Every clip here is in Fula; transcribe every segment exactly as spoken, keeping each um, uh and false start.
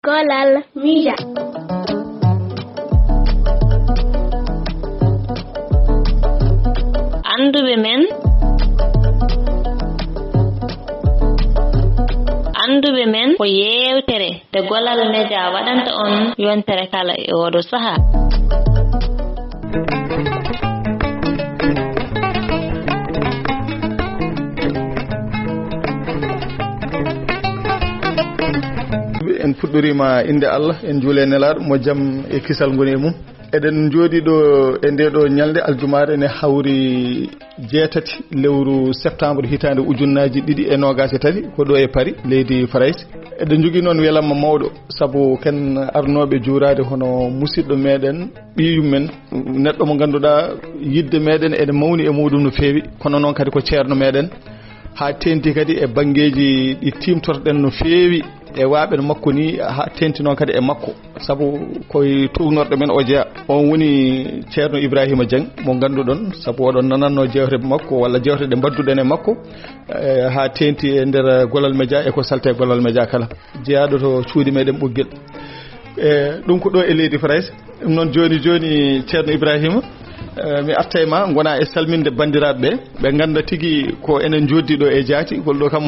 Kolal Media. Annduɓe men, annduɓe men ko yeewtere nde Kolal Media waɗanta on yontere kala e oɗo sahaa. En puɗɗoriima innde Allah, en njuule nelaaɗo mo jam e kisal ngoni e mum. Eɗen njooɗii ɗo e ndee ɗo ñalnde aljumaare, ene hawri jeetati lewru septembre hitaande ujunnaaji ɗiɗi e noogaas e tati, ko ɗo e Paris, leydi Farayse. Eɗen njogii noon welamma mawɗo, sabu ken arnooɓe juuraade hono musidɗo meɗen, ɓiyum men, neɗɗo mo ngannduɗaa yidde meɗen ene mawni e muɗum no feewi, kono noon kadi ko ceerno meɗen, haa teenti kadi e banngeeji ɗi tiimtorɗen no feewi e waaɓe no makko ni, haa teenti noon kadi e makko, sabu koye tuugnorɗo men o jeyaa. On woni ceerno Ibrahima Dieng mo ngannduɗon, sabu oɗon nanatno jeewte makko walla jeewte ɗe mbadduɗen e makko, eh, haa teenti e nder Kolal Media e ko salti e Kolal Media kala, jeyaaɗo to cuuɗi meɗen Ɓoggel. Eh, ɗum ko ɗo e leydi Farayse. Ɗum noon, jooni jooni, ceerno Ibrahima, eh, mi arta e ma, ngona e salminde banndiraaɓe ɓe, ɓe ngannda tigi ko enen njooɗdi ɗo e jaati. Ngol ɗo kam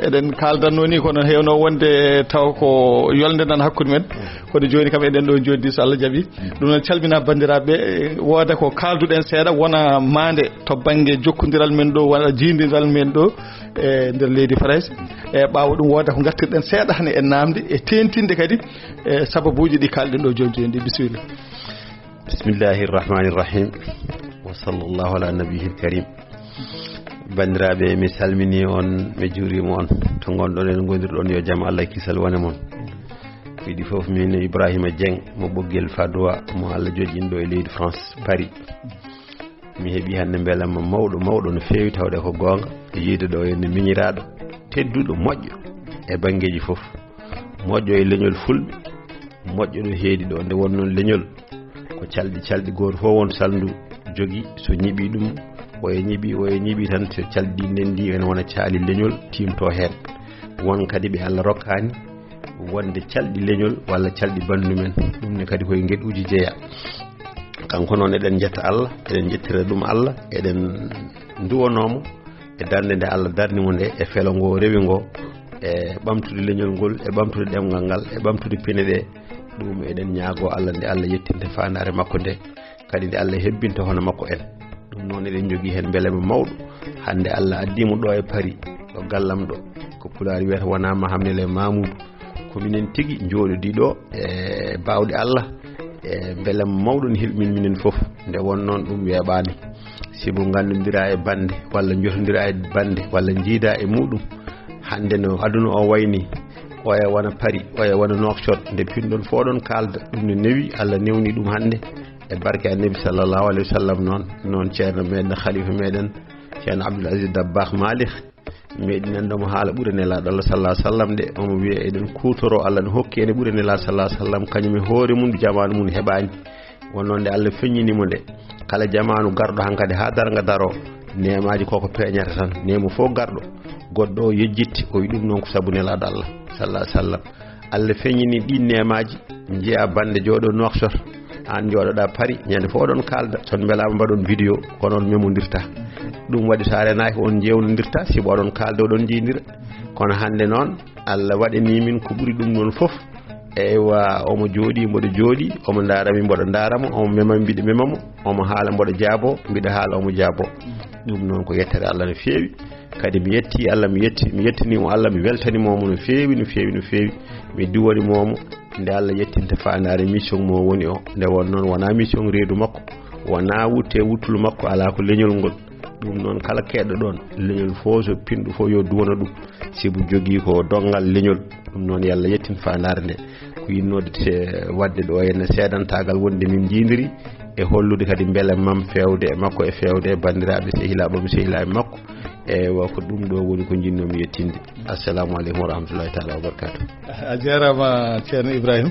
eɗen kaaldanno ni, kono heewno wonde taw ko yolnde nan hakkunde men. Kono jooni kam eɗen ɗo njooɗdi, so Allah jaɓi. Ɗum noon, calmina banndiraaɓe, eh, wooda ko kaalduɗen seeɗa, wona maande to bannge jokkondiral men ɗo, wona jiindiral men ɗo e nder leydi Farayse. E ɓaawo ɗum, wooda ko ngartirɗen seeɗa hannde e naamde, e teentinde kadi, e sababuuji ɗi kaalɗen ɗo jooni jooni ɗi. Bisimilla. Bismillahi rahmani rahim. Wa sallallahu ala nabiyil karim. Banndiraaɓe, mi salmini on, mi juurima on. To ngonɗon en ngondirɗon, yo jam Allah e kisal wone mon. Ko idii fof, min Ibrahima Dieng mo Ɓoggel Fadoua, mo Allah joƴƴini ɗo e leydi France, Paris. Mi heɓii hannde mbelamma mawɗo, mawɗo no feewi, tawde ko goonga, yiide ɗo e no miñiraaɗo, tedduɗo, moƴƴo e banngeeji fof. Moƴƴo e leñol Fulɓe, moƴƴo ɗo heedi ɗo. Nde won noon leñol, ko calɗi, calɗi, gooto fof won salndu jogii, so ñiɓii ɗum, oya ñiɓi, oya ñiɓi tan, so calɗi ɗi ndenndi, ene wona caali leñol, tiimto heen. Won kadi ɓe Allah rokkaani wonde calɗi leñol walla calɗi banndu men. Ɗum ne kadi koye ngeɗuuji jeyaa. Kanko noon, eɗen njetta Allah, eɗen njettira ɗum Allah, eɗen nduwanoo mo e darnde nde Allah darni mo nde, e felo ngo rewi ngo, e ɓamtude leñol ngol, e ɓamtude ɗemngal ngal, e ɓamtude pine ɗe. Ɗum eɗen ñaagoo Allah, nde Allah yettinta faandaare makko nde, kadi nde Allah hebbinta hono makko en. Ɗum noon, eɗen njogii heen mbelamma mawɗo. Hannde Allah addii mo ɗo e Paris, ɗo gallam ɗo. Ko Pulaar wiyata, wonaa Mahamnel e Mamoudou. Ko minen tigi njooɗodii ɗo e baawɗe Allah. E mbelamma mawɗo no hilɓin minen fof. Nde won noon, ɗum weeɓaani. Si mo nganndondira e bannde, walla njotondira e bannde, walla njiida e muɗum. Hannde no aduna o wayni, oya wona Paris, oya wona Nouakchott, nde pinɗon fof oɗon kaalda, ɗum no newi, Allah newni ɗum hannde. E barke Annabi sallallahu alayhi wa sallam noon, noon ceerno meɗen, khalifa meɗen, ceerno Abdoul Aziz Dabakh Malik, meɗi nanndo mo haala ɓure Nelaaɗo Allah sallallahu alayhi wa sallam ɗe, omo wiya eɗen kuutoro Allah no hokki en ɓure Nelaaɗo sallallahu alayhi wa sallam, kañum e hoore mum jamaanu mum heɓaani. Won noon nde Allah feññini mo nde, kala jamaanu garɗo hankadi haa darnga daro, neemaaji koko peeñata tan. Neema fof garɗo, goɗɗo o yejjitti, o wi ɗum noon ko sabu Nelaaɗo Allah sallallahu alayhi wa sallam. Allah feññini ɗin neemaaji, njiya bannde jooɗo Nouakchott, aan njooɗoɗaa Paris, ñande fof oɗon kaalda, so on mbelaama mbaɗon vidéo, kono on memondirta. Ɗum waɗi so a renaaki on njeewnondirta, sibu oɗon kaalda, oɗon njeydira. Kono hannde noon, Allah waɗanii min ko ɓuri ɗum noon fof. Eywa, omo jooɗii, mboɗo jooɗii, omo ndaara mi, mboɗo ndaara mo, omo mema mi, mbiɗo mema mo, omo haala, mboɗo jaabo, mbiɗo haala, omo jaabo. Ɗum noon ko yettere Allah no feewi. Kadi mi yetti Allah, mi yetti, mi yettanii mo Allah, mi weltanii mo no feewi, no feewi, no feewi. Mi duwanii mo mo nde Allah yettinta faandaare mission mo woni o. Nde won noon, wonaa mission reedu makko, wonaa wutte wuttulu makko, alaa ko leñol ngol. Ɗum noon, kala keɗɗo ɗoon leñol fof, so pinɗo fof, yo duwano ɗum, sibu jogii ko donngal leñol. Ɗum noon, yo Allah yettin faandaare nde. Ko yinnode te-, waɗde ɗo henne seedantaagal wonde min njiidiri, e hollude kadi mbelamma am feewde e makko, e feewde e banndiraaɓe sehilaaɓe am, sehilaaɓe makko. Eywa, ko ɗum ɗo woni ko njinnoomi yettinde. Assalamu aleykum wa rahmatullahi taala wa barakatuh. A jaaraama, ceerno Ibrahima.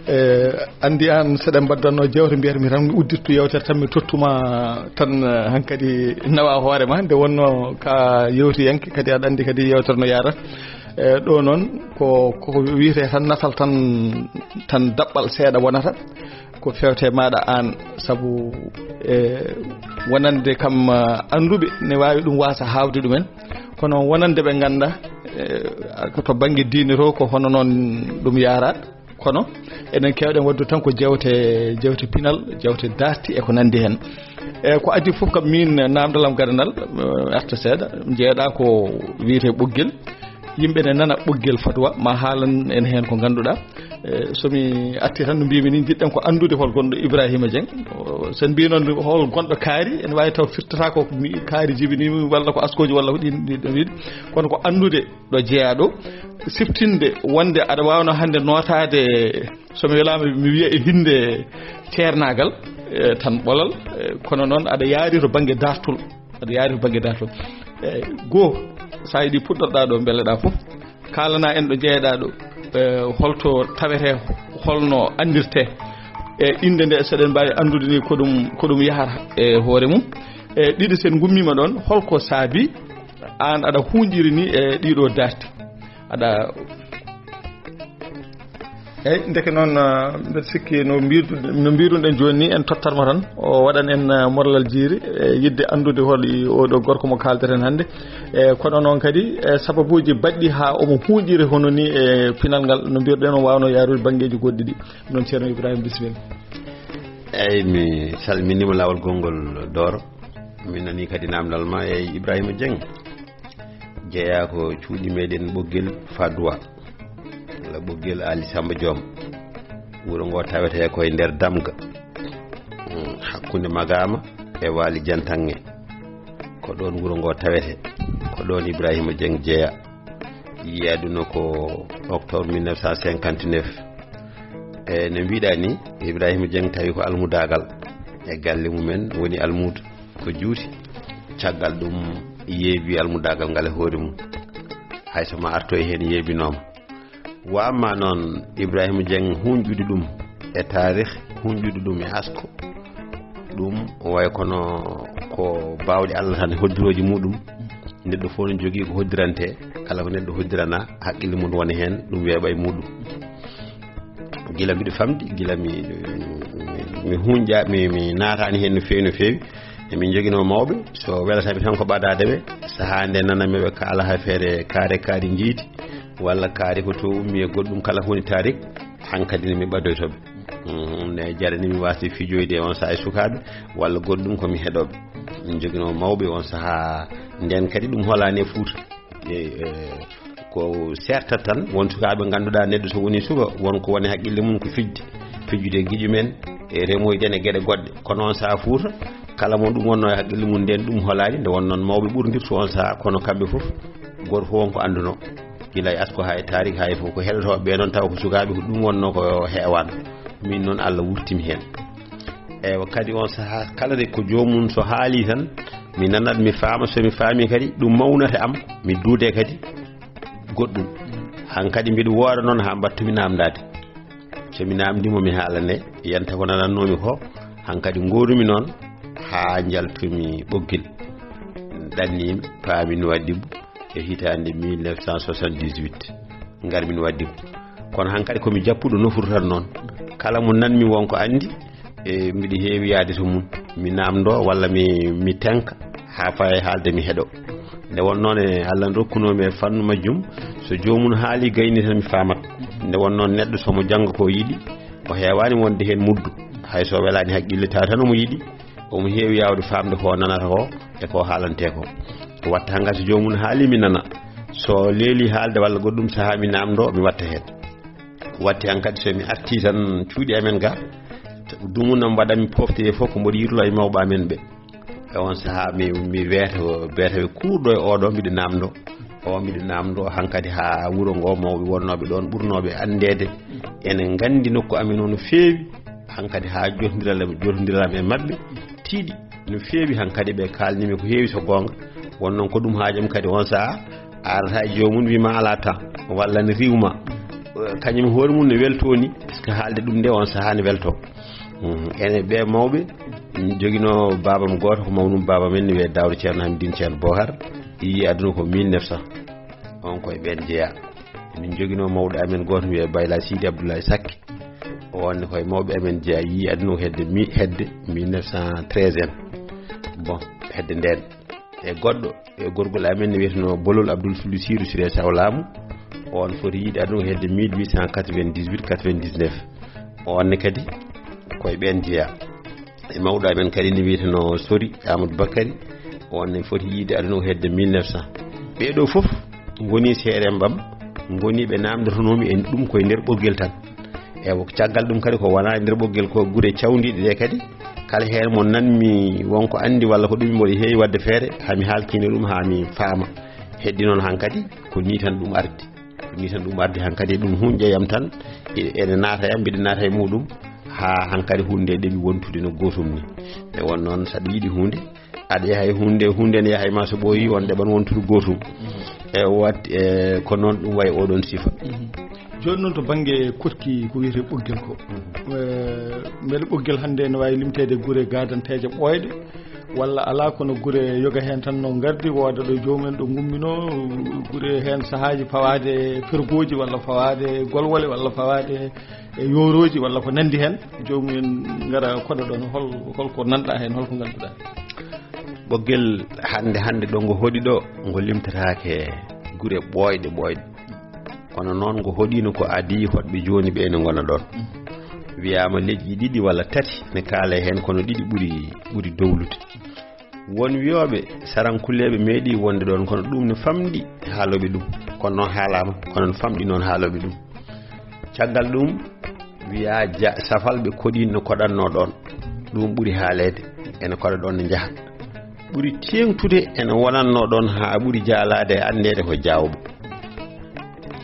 E, anndi aan, so ɗen mbaɗdanno jeewte, mbiyatmi tan mi udditu yeewtere tan, mi tottuma tan, eh, hankadi nawa hoore ma. Nde wonno ka yeewtiyanke, kadi aɗa anndi kadi yeewtere no yaara. E ɗo noon ko ko wiyetee tan natal tan, tan daɓɓal seeɗa wonata ko fewte maaɗa aan, sabu e wonande kam, ah, annduɓe ne waawi ɗum waasa haawde ɗumen, kono wonande ɓe ngannda e ko to bannge diine to ko hono noon ɗum yaara. Kono enen keewɗen waɗde tan ko jewte, jewte pinal, jewte darti e ko nanndi heen. E ko adii fof kam, miin naamndal am gadanal, eh, arta seeɗa, njeeɗa ko wiyetee ɓoggel. Yimɓe ne nana ɓoggel fatwa, ma haalan en heen ko ngannduɗaa. Eh, so mi artii tan no mbiymi ni, njiɗɗen ko anndude hol gonɗo Ibrahima Dieng. O, so en mbii noon hol gonɗo kaari, ene waawi taw firtata ko mi kaari jibinii walla ko askooji walla ko ɗin, ɗin, ɗin. Kono ko anndude ɗo jeyaa ɗo, siftinde wonde aɗa waawno hannde nootaade, so mi welaama mi wiya e hinnde ceernaagal, e tan ɓolal, e kono noon aɗa yaari to bannge dartol, aɗa yaari to bannge dartol. E goo, so a yiɗi puɗɗorɗaa ɗo mbeleɗaa fof, kaalanaa en ɗo jeeyaɗaa ɗo, e holto tawetee, holno anndirtee, e innde nde, so eɗen mbaawi anndude ni ko ɗum, ko ɗum yahata e hoore mum. E ɗiɗi, so en ngummiima ɗoon, holko saabi aan aɗa huunƴiri ni e ɗiɗo darti? Aɗa Eyi, ndeke noon, ah, mbeɗa sikki no mbiidu-, no mbiiruɗen jooni ni, en tottat mo tan, o waɗan en, ah, morlal jiiri, e yiɗde anndude hol i oɗo gorko mo kaaldeten hannde. E kono noon kadi, e sababuuji baɗɗi haa omo huunƴiri hono ni e pinal ngal, no mbiiruɗen, o waawno yaarude banngeeji goɗɗi ɗi. Noon, Ceerno Ibrahima, bisimilla. Eyi, mi salminiima laawol gonngol Dooro. Mi nanii kadi naamndal ma e Ibrahima Dieng. Jeyaa ko cuuɗi meɗen Ɓoggel Faduwa, walla Ɓoggel Ali Samba Joom. Wuro ngo tawetee ko e nder Damga, mm, hakkunde Magaama e Waali Jantanŋe. Ko ɗoon wuro ngo tawetee. Ko ɗoon Ibrahima Dieng jeyaa. Yii aduna ko octobre mille neuf cent cinquante-neuf. E no mbiɗa ni, Ibrahima Dieng tawi ko almudaagal e galle mumen woni almuudo. Ko juuti. Caggal ɗum yeebi almudaagal ngal e hoore mum. Hay so ma arto e heen yeebinooma. Wa amma noon Ibrahima Dieng huunƴude ɗum e taarih, huunƴude ɗum e asko, ɗum wayi kono ko baawɗe Allah tan e hoddirooji muɗum. Neɗɗo fof no jogii ko hoddirante, kala ko neɗɗo hoddirana, haqqille mum wona heen, ɗum weeɓa e muɗum. Gila mbiɗo famɗi, gila mi, mi, mi huunƴa, mi, mi naataani heen no feewi, no feewi. Emin njoginoo mawɓe, so welata mi tan ko ɓadaade ɓe, sahaa nde nananmi ɓe kaala haa feere kaari kaari njiidi, walla kaari ko to ummi e goɗɗum kala ko woni tarik, hankadi ne mi ɓadoyto ɓe. Mm, ne jarani mi waasde fijoyde on sahaa e sukaaɓe, walla goɗɗum ko mi heɗooɓe. Min njoginoo mawɓe on sahaa, ndeen kadi ɗum holaani e Fuuta. E, e, ko seerta tan, won sukaaɓe ngannduɗaa neɗɗo so woni suka, won ko woni haqqille mum ko fijde, fijjude e giƴu men, e remoyde e geɗe goɗɗe. Kono on sahaa Fuuta, kala mo ɗum wonno e haqqille mum, ndeen ɗum holaani, nde won noon mawɓe ɓurndirto on sahaa, kono kamɓe fof, gooto fof won ko anndunoo. Gila e asko haa e tarik haa e fof, ko heɗotooɓe ɓe noon tawa ko sukaaɓe, ko ɗum wonno ko heewaan. Min noon Allah wurtimi heen. Eywa, kadi on sahaa kala de ko joomum so haali tan, mi nanat, mi faama, so mi faami kadi, ɗum mawnata am, mi duude kadi goɗɗum. Hankadi mbiɗo woora noon haa mbattumi naamndaade. So mi naamndiimo, mi haala nde, yanta ko nanannoomi ko, hankadi ngoorumi noon haa njaltumi Ɓoggel. Ɗanniimi, paami Nuwaadibbo e hitaande mille neuf cent soixante-dix-huit. Ngarmi Nuwaadibbo. Kono hankadi ko mi jappuɗo nofru tan noon. Kala mo nanmi won ko anndi, e mbiɗo heewi yaade to mum. Mi naamndoo walla mi, mi tenka haa fawa e haalde mi heɗo. Nde wonnoo ne Allah rokkunoo mi e fannu majjum, so joomum haali gayni tan mi faamat. Nde wonnoo neɗɗo so mo jannga ko yiɗi, o heewaani wonde heen muddu. Hay so welaani haqqille tawa tan omo yiɗi, omo heewi yaawde faamde ko nanata ko e ko haalantee ko. Watta hankadi so joomum haali mi nana. So leeli haalde walla goɗɗum sahaa mi naamndoo mi watta heen. Watti hankadi so mi artii tan cuuɗi amen ga, dumunam waɗa mi pofte e fof ko mboɗo yirlo e mawɓe amen ɓe. E on sahaa mi, mi weeto, weeto ɓe kuurɗo e oɗo mbiɗo naamndoo. O mbiɗo naamndoo hankadi haa wuro ngo mawɓe wonnooɓe ɗoon ɓurnooɓe anndeede. Ene nganndi nokku amen o no feewi. Hankadi haa jotondiral am, jotondiral am e maɓɓe tiiɗi no feewi. Hankadi ɓe kaalnimi ko heewi so goonga. Won noon ko ɗum haajam kadi on sahaa. Arata e joomum wiima alaa temps walla ne riiwma. Kañum hoore mum ne weltoo ni, parce que haalde ɗum nde on sahaa ne weltoo. Mm, ene ɓe mawɓe, min joginoo baabam gooto, ko mawnum baabam en, ne wiyee Daawda Ceerno Hamidine Ceerno Bookar, yii aduna ko mille neuf cent. On koye ɓeen jeyaa. Min njoginoo mawɗo amen gooto wiyee Bayla Sidi Abdoulaye Sakke. O wonde koye mawɓe amen jeya yii aduna o hedde mi-, hedde mille neuf cent treize en. Bon, hedde ndeen. E goɗɗo, e gorgol amen ne wiyetenoo Bolol Abdoul Soulou Sirou Siré Sawlaamu. O on foti yiide aduna o hedde mille huit cent quatre-vingt-dix-huit quatre-vingt-dix-neuf. O on ne kadi koye ɓeen jeya. E mawɗo amen kadi ne wiyetenoo Sori Amadou Bakary. O on ne foti yiide aduna o hedde mille neuf cent. Ɓee ɗoo fof ngoni seereemɓam, ngoni ɓe naamndotonoomi en ɗum koye nder ɓoggel tan. E wo-, caggal ɗum kadi ko wonaa e nder ɓoggel ko gure cawndiiɗe ɗe kadi. Kala heen mo nanmi wonko anndi walla ko ɗum mboɗo heewi waɗde feere, haa mi haalkina ɗum, haa mi faama. Heddi noon hankadi, ko nii tan ɗum ardi. Ko nii tan ɗum ardi hankadi, ɗum huñƴa yam tan, e-, ene naata yam, mbiɗa naata e muɗum, haa hankadi huunde ɗeɓi wontude no gootum ni. E won noon, saɗa yiɗi huunde, aɗa yaha e huunde, huunde ne yaha e ma so ɓooyi, on ɗeɓan wontude gootum. E o waɗ-, e ko noon ɗum wayi oɗon sifa. Jooni noon, to bannge koɗki ko wiyetee ɓoggel ko, eh, mbele ɓoggel hannde ne waawi limteede gure gaadanteeje ɓooyɗe, walla alaa, kono gure yoga heen tan no ngardi, wooda ɗo joomum en ɗo ngumminoo, gure heen sahaaji fawaade e pergooji, walla fawaade e golwole, walla fawaade e yoorooji, walla ko nanndi heen, joomum en ngara koɗa ɗoon, hol, hol ko nanɗa heen, hol ko ngannduɗaa? Ɓoggel hannde, hannde ɗo ngo hoɗi ɗo, ngo limtataake gure ɓooyɗe, ɓooyɗe. Kono noon, ngo hoɗiino ko adii hoɗɓe jooni ɓe ene ngona ɗoon. Wiyaama leƴƴi ɗiɗi walla tati ne kaala heen, kono ɗiɗi ɓuri, ɓuri dowlude. Won wiyooɓe sarankulleeɓe meeɗi wonde ɗoon, kono ɗum ne famɗi haalooɓe ɗum. Kono noon haalaama, kono no famɗi noon haalooɓe ɗum. Caggal ɗum, wiyaa ja-, safalɓe koɗiino koɗannoo ɗoon. Ɗum ɓuri haaleede, ene koɗa ɗoon ne njaha. Ɓuri teeŋtude ene wonannoo ɗoon haa ɓuri jaalaade e anndeede ko jaawɓe.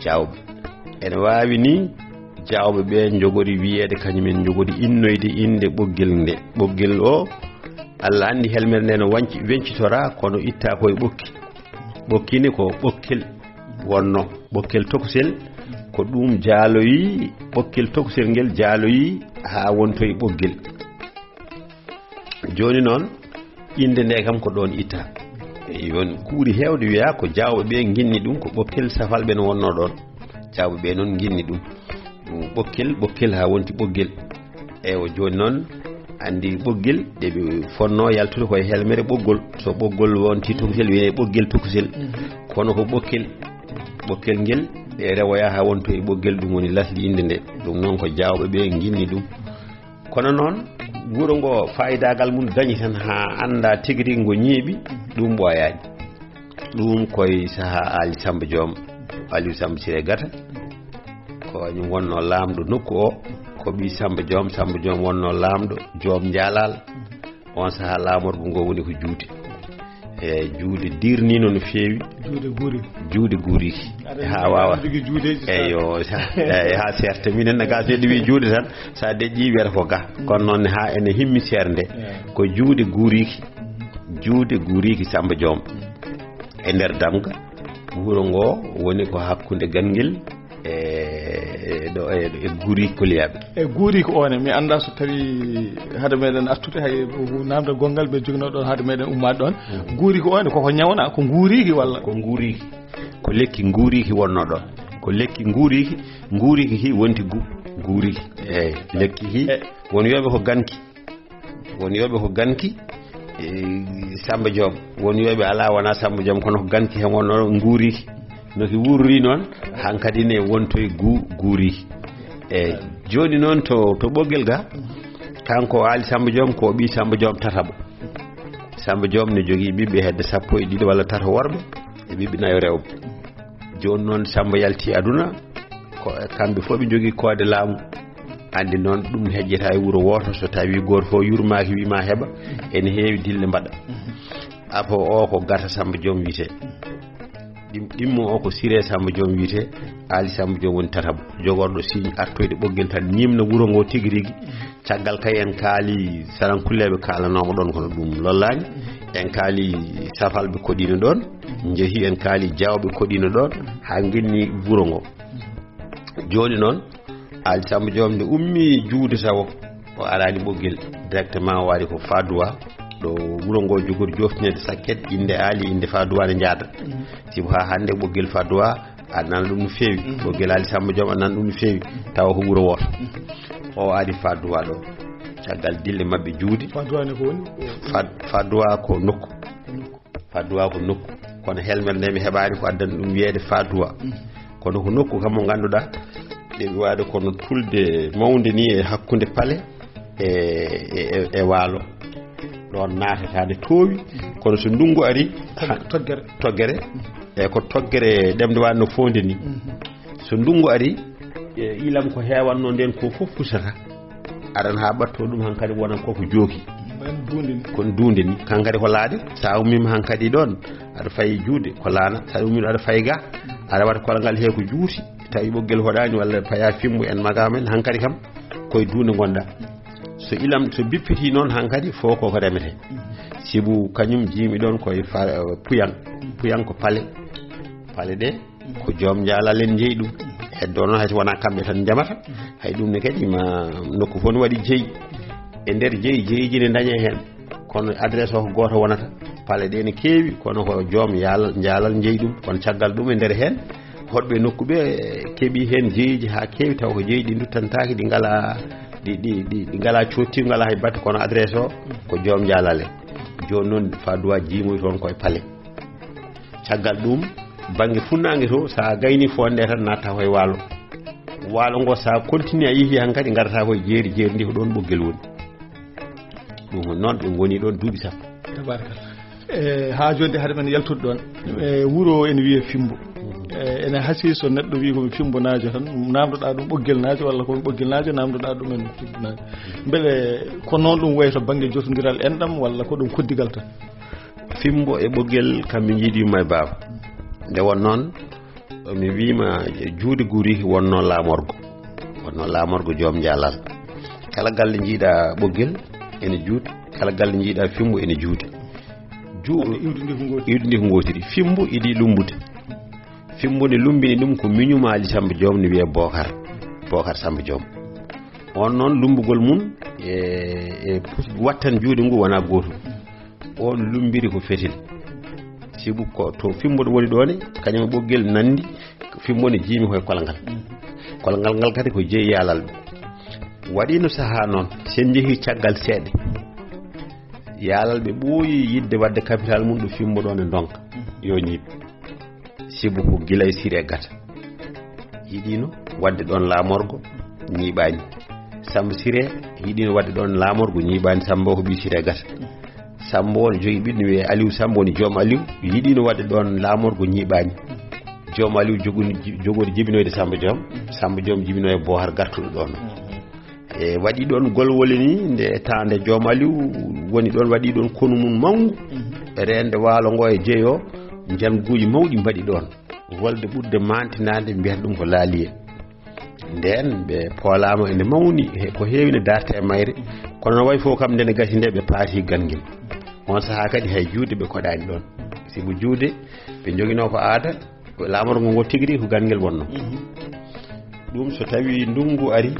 Jaawɓe. Ene waawi ni jaawɓe ɓe njogori wiyeede kañum en njogori innoyde innde ɓoggel nde. Ɓoggel o, Alla anndi helmere nde no wanci-, wencitoraa, kono ittaa ko e ɓokki. Ɓokki ne ko ɓokkel wonno. Ɓokkel tokosel ko ɗum jaaloyi, ɓokkel tokosel ngel jaaloyi haa wontoyi ɓoggel. Jooni noon, innde nde kam ko ɗoon itta. Eyi, won kuuri heewde wiyaa ko jaawɓe ɓe nginni ɗum, ko ɓokkel safalɓe no wonnoo ɗoon. Jaawɓe ɓe noon nginni ɗum. Ɓokkel, ɓokkel haa wonti ɓoggel. Eewa, jooni noon, anndi ɓoggel, ɗe ɓe fonnoo yaltude koye helmere ɓoggol. So ɓoggol wonti tokosel, wiyee ɓoggel tokosel. Mhm. Kono ko ɓokkel, ɓokkel ngel, ɗe rewoya haa wonto e ɓoggel, ɗum woni lasli innde nde. Ɗum noon ko jaawɓe ɓe nginni ɗum. Kono noon, wuro ngo, faayidaagal mum dañi tan haa annda tigi rigi ngo ñeeɓi, ɗum ɓooyaani. Ɗum koye sahaa Aali Samba Joom, Aliou Samba Siré Gata, ko kañum wonnoo laamɗo nokku o, ko ɓii Samba Joom, Samba Joom wonnoo laamɗo Joom Njaalaal. On sahaa laamorgo ngo woni ko juuti. E juuɗe dirniino no feewi. Juuɗe guuri. Juuɗe guuriiki. Aɗa haa waawa. Aɗa jogii juuɗeeji sa- Eyo, sa-, e, haa seerta. Minen ne gaa, so neɗɗo wii juuɗe tan, so a deƴƴii wiyata ko ga. Kono noon haa ene himmi seernde. Eyo. Ko juuɗe guuriiki. Juuɗe guuriiki Samba Joom. E nder Damga, wuro ngo woni ko hakkunde Ganngel e, e ɗo, e, e Guuri Koliyaaɓe. E Guuri ko one, mi anndaa so tawi hade meɗen artude hay namde gonngal ɓe joginoo ɗoon hade meɗen ummaade ɗoon. Mm. Guuri ko one, koko ñawna, ko nguuriiki walla? Ko nguuriiki. Ko lekki nguuriiki wonnoo ɗoon. Ko lekki nguuriiki, nguuriiki ki wonti gu-, guuriiki. Eeyi, lekki ki, e, won wiyooɓe ko ganki. Won wiyooɓe ko ganki, e, Samba Joom. Won wiyooɓe alaa, wonaa Samba Joom, kono ko ganki heen wonnoo nguuriiki. No ki wuurri noon, hankadi ne wontoy gu-, guuriiki. E, jooni noon to, to Ɓoggel ga, kanko Aali Samba Joom ko ɓii Samba Joom tataɓo. Samba Joom ne jogii ɓiɓɓe hedde sappo e ɗiɗo walla tato worɓe, e ɓiɓɓe nayo rewɓe. Jooni noon Samba yalti aduna, ko kamɓe fof ɓe njogii koode laamu. Anndi noon ɗum heƴƴata e wuro wooto, so tawi gooto fof yurmaaki wiima heɓa, ene heewi dille mbaɗa. Afo o ko Gata Samba Joom wiyetee. Ɗim-, ɗimmo o ko Siré Samba Joom wiyetee. Aali Samba Joom woni tataɓo, jogorɗo signe artoyde Ɓoggel tan, ñiimna wuro ngo tigi rigi. Caggal kay en kaali sarankulleeɓe kaalanoomo ɗoon, kono ɗum lollaani. En kaali safalɓe koɗiino ɗoon, njehi en kaali jaawɓe koɗiino ɗoon, haa nginni wuro ngo. Jooni noon, Aali Samba Joom nde ummi juude tawo, o araani Ɓoggel directement, o ari ko Fadoua, ɗo wuro ngo jogori joftineede sakket, innde Aali, innde Fadoua ne njaada. Mhm. Sibu haa hannde Ɓoggel Fadoua A nana ɗum no feewi. Ɓoggel Ali Samba Joom, a nana ɗum no feewi. Tawa ko wuro wooto. O ari Faduwa ɗo. Caggal dille maɓɓe juuɗe. Faduwa ne ko woni? Fad-, Faduwa ko nokku. Faduwa ko nokku. Kono helmere nde mi heɓaani ko addani ɗum wiyeede Faduwa. Kono ko nokku kam mo ngannduɗaa, ɗe waade kono tulde mawnde ni e hakkunde Pale e, e, e, e Waalo. Ɗoon naatata nde toowi, kono so ndunngu ari, Tog-, toggere. Toggere. E ko toggere ɗemde waade no foonde ni. So ndunngu ari, e, ilam ko heewannoo ndeen ko fof fusata. Aran haa ɓatto ɗum hankadi wonan koko jooki. Wayno duunde ni. Kono duunde ni. Kankadi ko laaɗe. Sa ummiima hankadi ɗoon, aɗa fayi juuɗe, ko laana. Sa ummiima aɗa fayi ga, aɗa waɗa kolgal he ko juuti. Tawi ɓoggel hoɗaani walla paya fimmu en magaama en, hankadi kam koye duunde ngonɗa. So ilam, so bippiti noon hankadi fof koko remete. Sibu kañum jiimi ɗoon koye fa-, puyan. Puyan ko Pale. Pale ɗe ko joom njaalal en njeyi ɗum. Heddo noon hay so wonaa kamɓe tan njamata. Hay ɗum ne kadi ma nokku fof ne waɗi jeyi. E nder jeyi, jeyiiji ne ndañe heen. Kono adresse o ko gooto wonata. Pale ɗe ne keewi, kono ko joom yaalal, njaalal njeyi ɗum. Kono caggal ɗum e nder heen, hoɗɓe nokku ɓe keɓi heen jeyiiji haa keewi, taw ko jeyi ɗi duttantaaki, ɗi ngalaa, ɗi, ɗi, ɗi, ɗi ngalaa cotti, ngalaa hay batte, kono adresse o ko joom njaalal en. Jooni noon Faduwa jiimoyi toon koye Pale. Caggal ɗum, bannge funnaange to, so a gayni fof nde tan natta koye Waalo. Waalo ngo so a continue a yehi hankadi ngarata koye jeeri, jeeri ndi ko ɗoon ɓoggel woni. Ɗum noon ɓe ngoni ɗoon duuɓi sappo. Tabarkalla. E, haa jooni de hade men yaltude ɗoon. E, wuro ene wiyee Fimbo. E, ene hasii so neɗɗo wii ko mi Fimbonaajo tan, naamndoɗaa ɗum Ɓoggel Naajo walla ko mi Ɓoggel Naajo, naamndoɗaa ɗum en Fimbonaajo. Mbele ko noon ɗum wayi to bannge jotondiral enɗam walla ko ɗum koddigal tan? Fimbo e Ɓoggel kamɓe njiidi yumma e baaba. Nde won noon, mi wiima juude guri wonno laamorgo. Wonno laamorgo joom njaalal. Kala galle njiiɗa Ɓoggel ene juuti, kala galle njiiɗa Fimbo ene juuti. Ju-, iwdi ndi ko ngootiri. Iwdi ndi ko ngootiri. Fimbo idi lumbude. Fimbo ne lumbini ɗum ko miñum Ali Samba Joom ne wiyee Bokar. Bokar Samba Joom. On noon lumbugol mum e, e pus-, wattan juuɗe ngu wona gootum. On lumbiri ko fetel. Sibu ko to Fimbo ɗo woni ɗo ne, kañum e Ɓoggel nanndi, Fimbo ne jiimi koye kolgal. Kolgal ngal kadi ko jeyi yaalalɓe. Waɗiino sahaa noon, sen njehi caggal seeɗa. Yaalalɓe ɓooyi yiɗde waɗde capital mum ɗo Fimbo ɗo ne ndonka. Yo ñiiɓ. Sibu ko gila e Siree Gata. Yiɗiino waɗde ɗoon laamorgo, ñiiɓaani. Samba Siree yiɗiino waɗde ɗoon laamorgo, ñiiɓaani. Samba o ko ɓii Siree Gata. Samba o ne jogii ɓiɗɗo wiyee Aliou Samba, woni joom Aliou. Yiɗiino waɗde ɗoon laamorgo, ñiiɓaani. Joom Aliou jogori, jogori jibinoyde Samba Joom. Samba Joom jibinoye Boohar gartuɗo ɗoon. E waɗi ɗoon golwole ni, nde taande joom Aliou woni ɗoon, waɗi ɗoon konu mum mawngu. Reende waalo ngo e jeyo, njanguuji mawɗi mbaɗi ɗoon. Wolde ɓurde maantinaade, mbiyata ɗum ko Laaliye. Ndeen ɓe poolaama ene mawni, he ko heewi ne darta e mayre. Kono no wayi fof kam, nde ne gasi nde ɓe paati Gangel. On sahaa kadi hay juude ɓe koɗaani ɗoon. Sibu juude ɓe njoginoo ko aada, ko laamorgo ngo tigi rigi ko Gangel wonno. Ɗum so tawi ndunngu ari,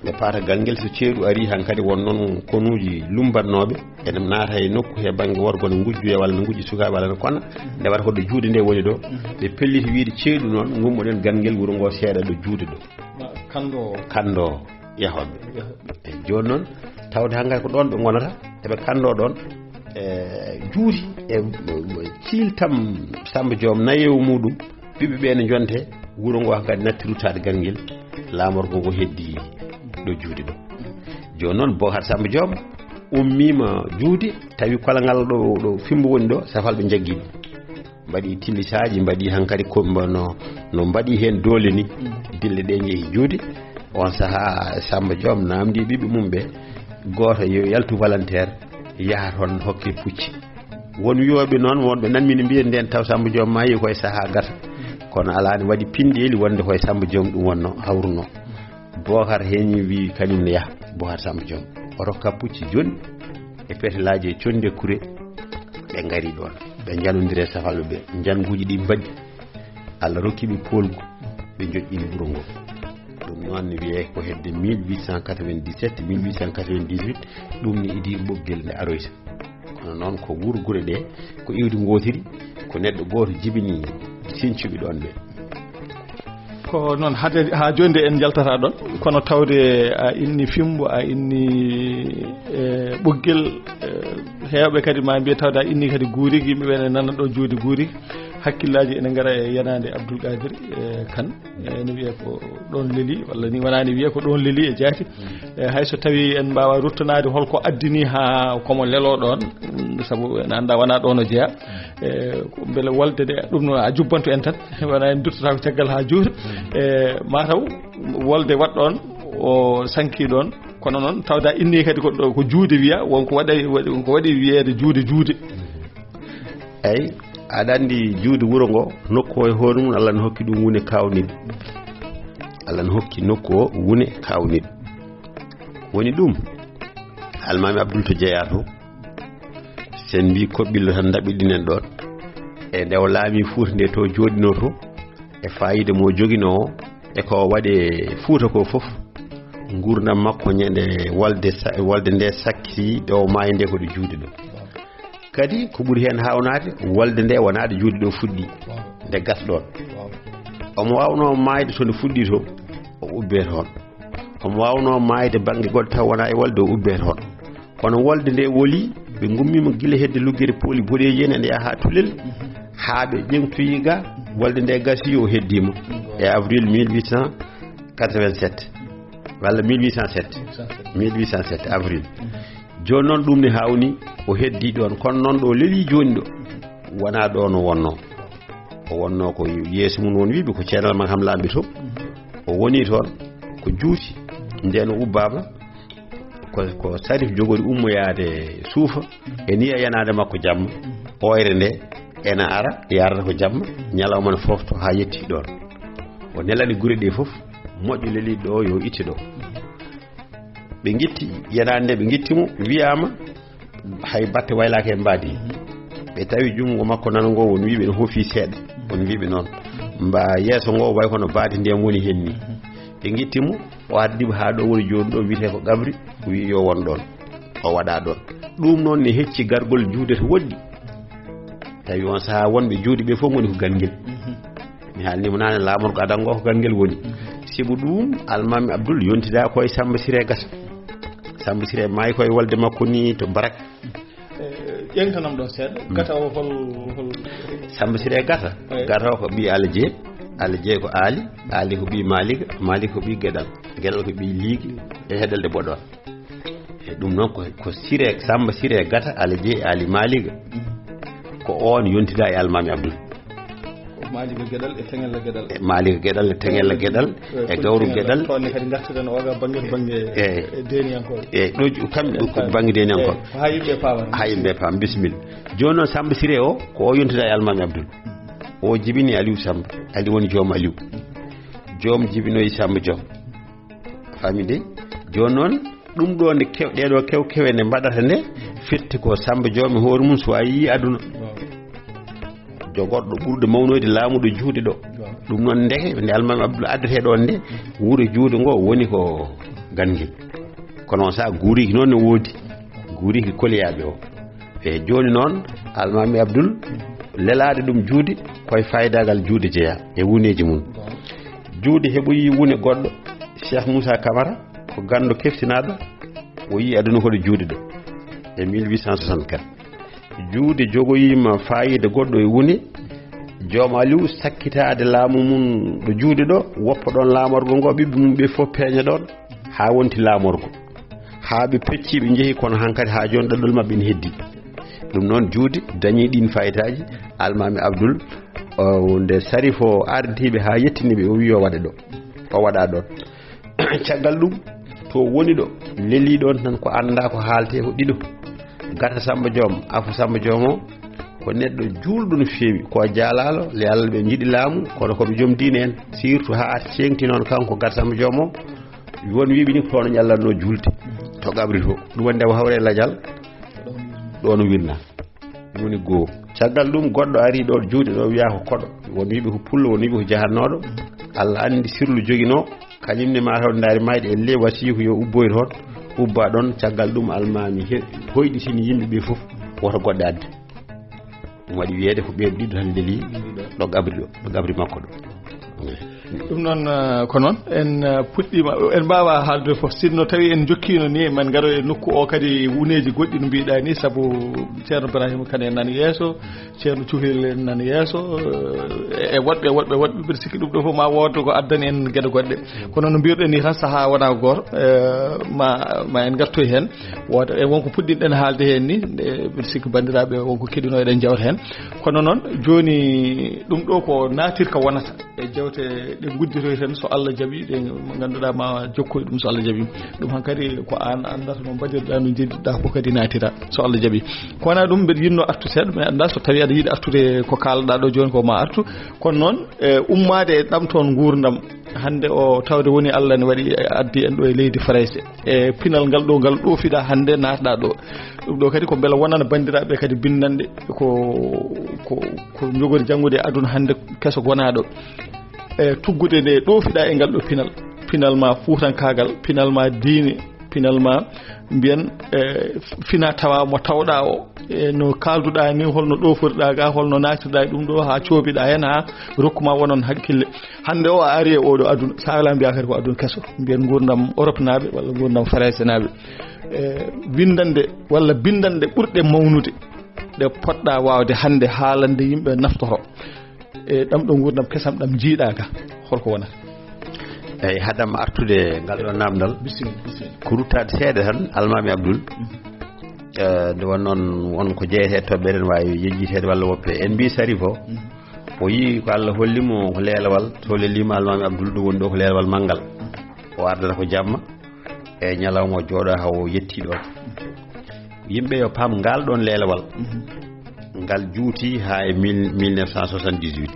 ɓe paata Gangel, so ceeɗu ari, hankadi won noon konuuji lumbannooɓe, ene naata e nokku he bannge worgo, ne ngujjoya walla ne ngujji sukaaɓe walla ne kona, nde wata ko ɗo juude nde woni ɗo, ɓe pelliti wiide ceeɗu noon, ngummoɗen Gangel, wuro ngo seeɗa ɗo juude ɗo. Ma-, kanndo. Kanndo yahooɓe. Yahooɓe. E jooni noon, tawde hankadi ko ɗoon ɓe ngonata, eɓe kanndo ɗoon, e juuti e ciiltam Samba Joom nayeewu muɗum, ɓiɓɓe ɓe ne njonte, wuro ngo hankadi natti ruttaade Gangel, laamorgo ngo heddi ɗo juude ɗo. Jooni noon, Bokar Samba Joom ummiima juude, tawi kolgal ɗo, ɗo Fimbo woni ɗo, safalɓe njaggi ɗum. Mbaɗi tillisaaji, mbaɗi hankadi ko mba-, no, no mbaɗi heen doole ni. Dille ɗe njehi juude. On sahaa Samba Joom naamndi ɓiɓɓe mum ɓe, gooto yo yaltu volontaire, yaha toon hokke pucci. Won wiyooɓe noon, wonɓe nan min mbiya ndeen taw Samba Joom maayi koye sahaa gata. Kono alaa ne waɗi pinɗeeli wonde koye Samba Joom ɗum wonno hawruno. Bokar heñi wi kañum ne yaha, Bokar Samba Joom. O rokka pucci jonni e petelaaji e conndi e kure. Ɓe ngari ɗoon. Ɓe njanondiri e safalɓe ɓe. Njanguuji ɗi mbaɗi. Allah rokki ɓe poolgu. Ɓe njoƴƴini wuro ngo. Ɗum noon ne wiyee ko hedde mille huit cent quatre-vingt-dix-sept, mille huit cent quatre-vingt-dix-huit. Ɗum ne idii Ɓoggel nde aroyta. Kono noon ko wuro gure ɗe, ko iwdi ngootiri, ko neɗɗo gooto jibini sincuɓe ɗoon ɓe. Ko noon, hade, haa jooni nde en njaltataa ɗoon, kono tawde a inni fimbo, a inni, e, ɓoggel, e, heewɓe kadi ma mbiya tawde a inni kadi guurigi, yimɓe ɓe ne nana ɗo juude guurigi. Hakkillaaji ene ngara e yanaande Abdoul Qadir, e, Kane, e, ne wiyee ko ɗoon leli, walla ni wonaa ne wiyee ko ɗoon leli e jaati. E, hay so tawii en mbaawaa ruttanaade hol ko addini haa komo leloo ɗoon, mm, sabu en anndaa wonaa ɗoon o jeyaa. E, ko mbele wolde nde, ɗum noon a jubbantu en tan, wonaa en duttata ko caggal haa juuta. E, mataw wolde waɗ ɗoon, o sankii ɗoon, kono noon tawda inni kadi ko ɗo, ko juude wiya, won ko waɗa, won ko waɗi wiyeede juude, juude. Eyi, aɗa anndi juude wuro ngo, nokku o e hoore mum, Allah ne hokki ɗum wune kaawnide. Allah ne hokki nokku o wune kaawnide. Woni ɗum, Almaami Abdul to jeyaa to, sen mbi koɓɓillo tan ndaɓɓiɗinen ɗoon. E nde o laami Fuuta nde to jooɗinoo to, e faayiida mo joginoo o, e ko o waɗi e Fuuta ko fof, nguurndam makko ñande wolde sa-, wolde nde sakkiti ɗo maayi nde ko ɗo juuɗe ɗo. Kadi ko ɓuri heen haawnaade, wolde nde wonaa ɗo juuɗe ɗo fuɗɗi, nde gas ɗoon. Omo waawnoo maayde to nde fuɗɗi to, o ubbee toon. Omo waawnoo maayde bannge goɗɗo taw wonaa e wolde o ubbee toon. Kono wolde nde woli, ɓe ngummiima gila hedde luggere pooli boɗeeji en, ene yaha haa Tulel, haa ɓe ƴeŋtoyi ga, wolde nde gasi o heddiima e avril mille huit cent quatre-vingt-sept, walla mille huit cent sept, mille huit cent sept avril. Jooni noon ɗum ne hawni, o heddi ɗoon, kono noon ɗo leli jooni ɗo, wonaa ɗo no wonnoo. O wonnoo ko yeeso mum won wiiɓe ko ceenal man kam laamɓe to. O woni toon ko juuti, ndeen o ubbaama, ko, ko Sarif jogori ummoyaade suufa, e niya yanaande makko jamma, ooyre nde ena ara, yarata ko jamma, ñalawma ne foofto haa yetti ɗoon. O nelani gure ɗe fof, moƴƴo leli ɗo yo itte ɗo. Ɓe ngitti, yanaande nde ɓe ngitti mo, wiyaama, hay batte waylaaka e mbaadi. Ɓe tawi junngo makko nano ngo, won wiiɓe no hofi seeɗa, won wiiɓe noon. Mba yeeso ngo way kono baadi ndiyam woni heen ni. Ɓe ngitti mo, o addi mo haa ɗo woni jooni ɗo, wiyetee ko Qabri, o wiyi yo won ɗoon. O waɗa ɗoon. Ɗum noon ne hecci gargol juude to woɗɗi. Tawi on sahaa wonɓe juude ɓe fof ngoni ko Gangel. Mi haalni mo naane, laamorgo adan ngo ko Gangel woni. Sibu ɗum, Almaami Abdul yontida ko e Samba Siré Gata. Samba Siré maayi ko e wolde makko ni to Barak. Eh, ƴeŋtanam ɗo seeɗa. Mm. Gata o hol, hol? Samba Siré Gata. Eyi. Gata o ko ɓii Alaje. Alaje ko Aali. Aali ko ɓii Maaliga. Maaliga ko ɓii Geɗal. Geɗal ko ɓii Liigi. E Heɗel de Boɗoor. E ɗum noon ko, ko Siré, Samba Siré Gata, Alaje, Aali Maaliga. Ko oon yontida e Almaami Abdul. Ko Maaliga Geɗal e Teŋella Geɗal. E Maaliga Geɗal e Teŋella Geɗal, e Gawru Geɗal. Toon ne kadi ngartiren o ga bannge, bannge, e, e deeniyankooɓe. E ɗo ju-, kamɓe ko bannge deeniyankooɓe. E, ko haa yimɓe paama. Haa yimɓe paama, bisimilla. Jooni noon Samba Siré o, ko o yontida e Almaami Abdul. O jibini Aliou Samba. Ali woni joom Aliou. Joom jibinoyi Samba Joom. Faami de? Jooni noon, ɗum ɗo nde kew-, ɗee ɗo kew-, kewe nde mbaɗata nde, firti ko Samba Joom e hoore mum so a yii aduna. Jogorɗo ɓurɗo mawnoyde laamuɗo juuɗe ɗo. Ɗum noon ndeke, nde Almaami Abdul addetee ɗoon nde, wuro juuɗe ngo woni ko Gangel. Kono on saha guuriki noon ne woodi. Guuriki koliyaaɓe o. E jooni noon, Almaami Abdul, lelaade ɗum juuɗe, ko e faayidagal juuɗe jeyaa, e wuneeji mum. Juuɗe heɓoyi wune goɗɗo, Cheikh Moussa Camara, ko ganndo keftinaaɗo, o yii aduna ko ɗo juuɗe ɗo, e mille huit cent soixante-quatre. Juuɗe jogoyiima faayiida goɗɗo e wune, Joom Aliou sakkitaade laamu mum ɗo juuɗe ɗo, woppa ɗoon laamorgo ngo, ɓiɓɓe mum ɓe fof peeña ɗoon, haa wonti laamorgo. Haa ɓe pecci, ɓe njehi, kono hankadi haa jooni ɗaɗol maɓɓe ene heddi. Ɗum noon juuɗe dañi ɗiin fayitaaji, Almaami Abdul, o, nde Sarif o ardii ɓe haa yettini ɓe, o wiyi o waɗa ɗo, o waɗa ɗoon. Caggal ɗum, to woni ɗo, lelii ɗoon tan ko anndaa ko haaltee ko ɗiɗo. Gata Samba Joom, Afu Samba Joom o, ko neɗɗo juulɗo no feewi, ko jaalaalo, le Allah ɓe njiɗi laamu, kono ko ɓe joom diine en, surtout haa arti ceeŋti noon kanko Gata Samba Joom o, won wiiɓe ni ko toon o ƴallatnoo juulde, to Qabri to. Ɗum waɗi nde o hawre lajal, ɗoon o wirna. Woni goo. Caggal ɗum, goɗɗo ari ɗo juuɗe ɗo, wiyaa ko koɗo. Won wiiɓe ko pullo, won wiiɓe ko jahannooɗo. Allah anndi sirlu joginoo. Kañum ne ma taw ndaari maayde e le wasiyu ko yo ubboy toon. Ubba ɗoon, caggal ɗum almaami he-, hoyɗitini yimɓe ɓe fof. Woto goɗɗe adde. Ɗum waɗi wiyeede ko ɓeen ɗiɗo tan leli ɗo Qabri ɗo, ɗo Qabri makko ɗo. Ɗum noon, eh, ko noon en, eh, puɗɗiima, en mbaawaa haalde fof, sinno tawi en njokkiino ni, men ngaro e nokku o kadi, wuneeji goɗɗi no mbiɗa ni, sabu Ceerno Ibrahima Kane en nan yeeso, Ceerno Cuhel en nan yeeso, eh, e woɗɓe, woɗɓe, woɗɓe, mbiɗa sikki ɗum ɗo fof ma wood ko addani en geɗe goɗɗe. Kono no mbiruɗen ni tan, sahaa wonaa gooto, eh, ma, ma en ngartoy heen. Wooda e wonko puɗɗinɗen haalde heen ni, eh, mbiɗa sikki banndiraaɓe wonko keɗinoo eɗen njawta heen. Kono noon, jooni ɗum ɗo ko naatirka wonata e jewte ɗe ngudditoy tan, so Allah jaɓi, ɗe ngannduɗaa ma jokkoy ɗum, so Allah jaɓi. Ɗum hankadi ko aan anndata no mbaɗirɗa, no njeddiɗa ko kadi naatira, so Allah jaɓi. Ko wonaa ɗum, mbeɗa yiɗno artu seeɗa, mi annda so tawi aɗa yiɗi artude ko kaalɗa ɗo jooni ko ma artu. Kono noon, e ummaade e ɗam toon nguurndam, hannde o tawde woni Allah ne waɗi addi en ɗo e leydi Farayse. E pinal ngal ɗo ngal ɗoofiɗa hannde naatɗa ɗo. Ɗum ɗo kadi ko mbela wonana banndiraaɓe kadi binndanɗe ko, ko, ko njogori janngude e aduna hannde keso gonaaɗo. E tuggude nde ɗoofiɗa e ngal ɗo pinal. Pinal ma fuutankaagal, pinal ma diine, pinal ma mbiyen, e fina tawa mo tawɗa o, e no kaalduɗa ni, holno ɗooforɗa ga, holno naatirɗa e ɗum ɗo, haa coobiɗa heen, haa rokkuma wonon hakkille. Hannde o a ari e oɗo aduna, sa ala mbiya kadi ko aduna keso. Mbiyen nguurndam Europe naaɓe walla nguurndam Farayse naaɓe. E, winndande walla binndanɗe ɓurɗe mawnude, ɗe poɗɗa waawde hannde haalande yimɓe naftoro. E ɗam ɗo nguurndam kesam ɗam njiiɗa ga, holko wonata? Eyyi, haadam artude ngal ɗo namdal. Bisimilla, bisimilla. Ko ruttaade seeɗa tan, Almaami Abdul. Mhm. Eh, nde won noon, won ko jeyete toɓɓere, ne waawi yejjiteede walla woppe. En mbii Sariif o, mhm, o yii ko Allah holli mo ko leelawal, so lelima Almaami Abdul, ɗum woni ɗo ko leelawal manngal. O ardata ko jamma, e ñalawma o jooɗo haa o yetti ɗo. Yimɓe yo paam ngal ɗon leelawal. Mhm. Ngal juuti haa e mille, mille neuf cent soixante-dix-huit.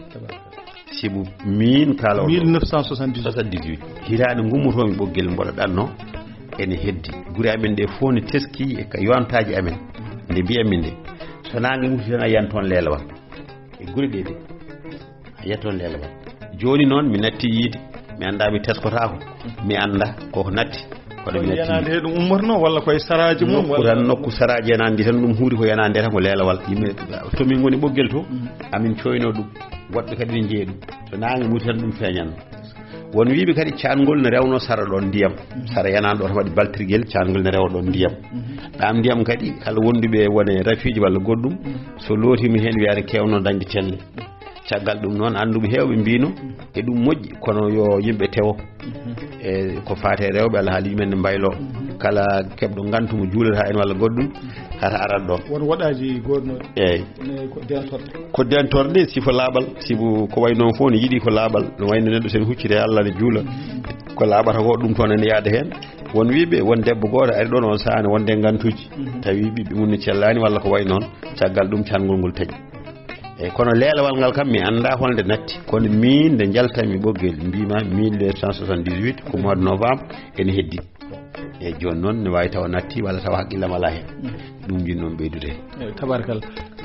Sibu miin kala o mille neuf cent soixante-dix-huit. Soixante-dix-huit. Hitaande gummotoomi ɓoggel mboɗo ɗanno ene heddi. Gure amen ɗe fof ne teski e ka yontaaji amen. Nde mbiyanmi nde, so naange wuti tan a yiyan toon leelawal. E gure ɗe de, a yiyan toon leelawal. Jooni noon mi natti yiide, mi annda mi teskotaako, mi annda koko natti. Kono mi natti yanaande he ɗum ummotono walla koye saraaji mum nokku walla tan, nokku saraaji yanaande tan ɗum huuri ko yanaande tan ko leelawal. Yimɓe to min ngoni ɓoggel to, mm, amin coyno ɗum. Woɗɓe kadi ne njeeya ɗum. So naange wuti tan ɗum feeñan. Won wiiɓe kadi caangol ne rewno sara ɗon ndiyam. Mm. Sara yanaande ɗo tan waɗi baltirgel, caangol ne rewa ɗon ndiyam. Mm. Ɗam ndiyam kadi kala wonduɓe wone rafiiji walla goɗɗum, mm, so lootiima heen wiyaani kewno dañde celle. Caggal ɗum noon, annduɓe heewɓe mbiino e ɗum moƴƴi, kono yo yimɓe tewo. Mhm. E ko faati e rewɓe, alhaali men ne mbaylo. Mhm. Kala keɓɗo ngantu mo juulata en walla goɗɗum, hata arat ɗo. Won woɗaaji goodnooɗi. Eyyi. Ne ko dentorɗe. Ko dentorɗe, sifo laaɓal, sibu ko wayi noon fof ne yiɗi ko laaɓal. No wayi no neɗɗo sen huccita e Allah ne juula. Mhm. Ko laaɓata ko, ɗum toon ene yaada heen. Won wiiɓe, won debbo gooto ari ɗoon on sahaa ne wonde ngantuuji. Mhm. Tawi ɓiɓɓe mum ne cellaani walla ko wayi noon. Caggal ɗum, caangol ngol taƴi. Eyyi, kono leelawal ngal kam, mi annda holnde natti. Kono miin, nde njaltanmi ɓoggel, mbima mille neuf cent soixante-dix-huit, ko mois de novembre, ene heddi. Eyyi, jooni noon, ne waawi tawa natti, walla tawa haqqillam alaa heen. Ɗum njiɗnoo-mi ɓeydude. Eyyi, tabarkalla.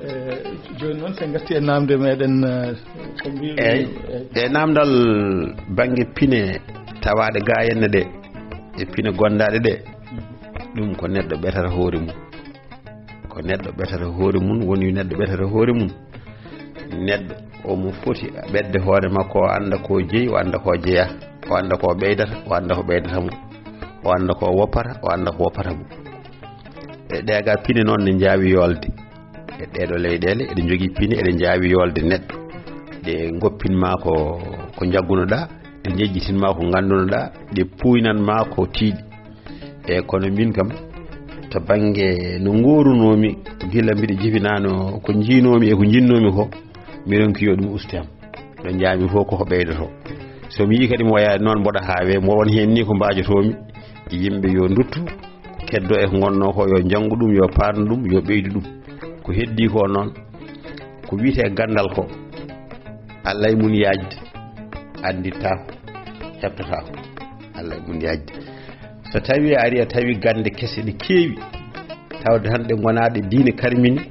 Eyyi, jooni noon, so en ngartii e naamnde meɗen, eh, ko mbiimi, eyyi, eyyi, e naamndal bannge pine tawaaɗe ga henne ɗe, e pine gondaaɗe ɗe, ɗum ko neɗɗo ɓetata hoore mum. Ko neɗɗo ɓetata hoore mum, woni neɗɗo ɓetata hoore mum. Neɗɗo omo foti ɓetde hoore makko, o annda ko jeyi, o annda ko jeyaa, o annda ko ɓeydata, o annda ko ɓeydata mo, o annda ko woppata, o annda ko woppata mo. E ɗee ga pine noon ne njaawi yoolde. E ɗee ɗo leyɗeele, eɗe njogii pine, eɗe njaawi yoolde neɗɗo. Ɗe ngoppin ma ko, ko njaggunoɗaa, ɗe njejjitin ma ko nganndunoɗaa, ɗe puuynan ma ko tiiɗi. E kono min kam, to bannge no ngoorunoomi, gila mbiɗa jibinaa, no ko njiinoomi e ko njinnoomi ko, mi ronki yo ɗum uste am. Ɗo njaami fof koko ɓeydoto. So mi yii kadi mo wayaani noon, mboɗo haawe, mo won heen ni ko mbaajotoomi, yimɓe yo nduttu, keddo e ko ngonnoo ko, yo njanngu ɗum, yo paandu ɗum, yo ɓeydu ɗum. Ko heddii ko noon, ko wiyetee ganndal ko, Alla e mum yaajde, anndittaako, heɓtotaako. Alla e mum yaajde. So tawii a ari a tawi gannde kese ne keewi, tawde tan ɗe ngonaa ɗe diine karmini,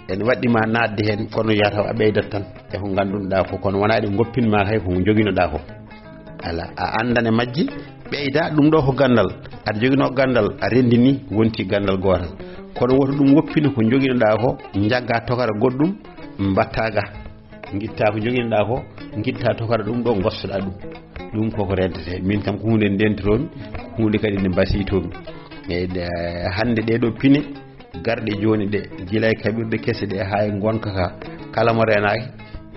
ene waɗɗi ma naatde heen, kono yataw a ɓeydat tan e ko nganndunoɗaa ko, kono wonaa ɗe ngoppin ma hay ko njoginoɗaa ko. Alaa, a anndan e majji, ɓeyda ɗum ɗo ko ganndal. Aɗa joginoo ganndal, a renndini, wonti ganndal gootal. Kono woto ɗum woppin ko njoginoɗaa ko, njagga tokara goɗɗum, mbatta ga. Ngitta ko joginɗa ko, ngitta tokara ɗum ɗo, gossoɗa ɗum. Ɗum koko rentete. Min kam ko hunde ndentotoomi, ko hunde kadi nde mbasiytoomi. E ɗe, hannde ɗee ɗo pine garɗe jooni ɗe, gila e kaɓirɗe kese ɗe haa e ngonka ka, kala mo renaaki,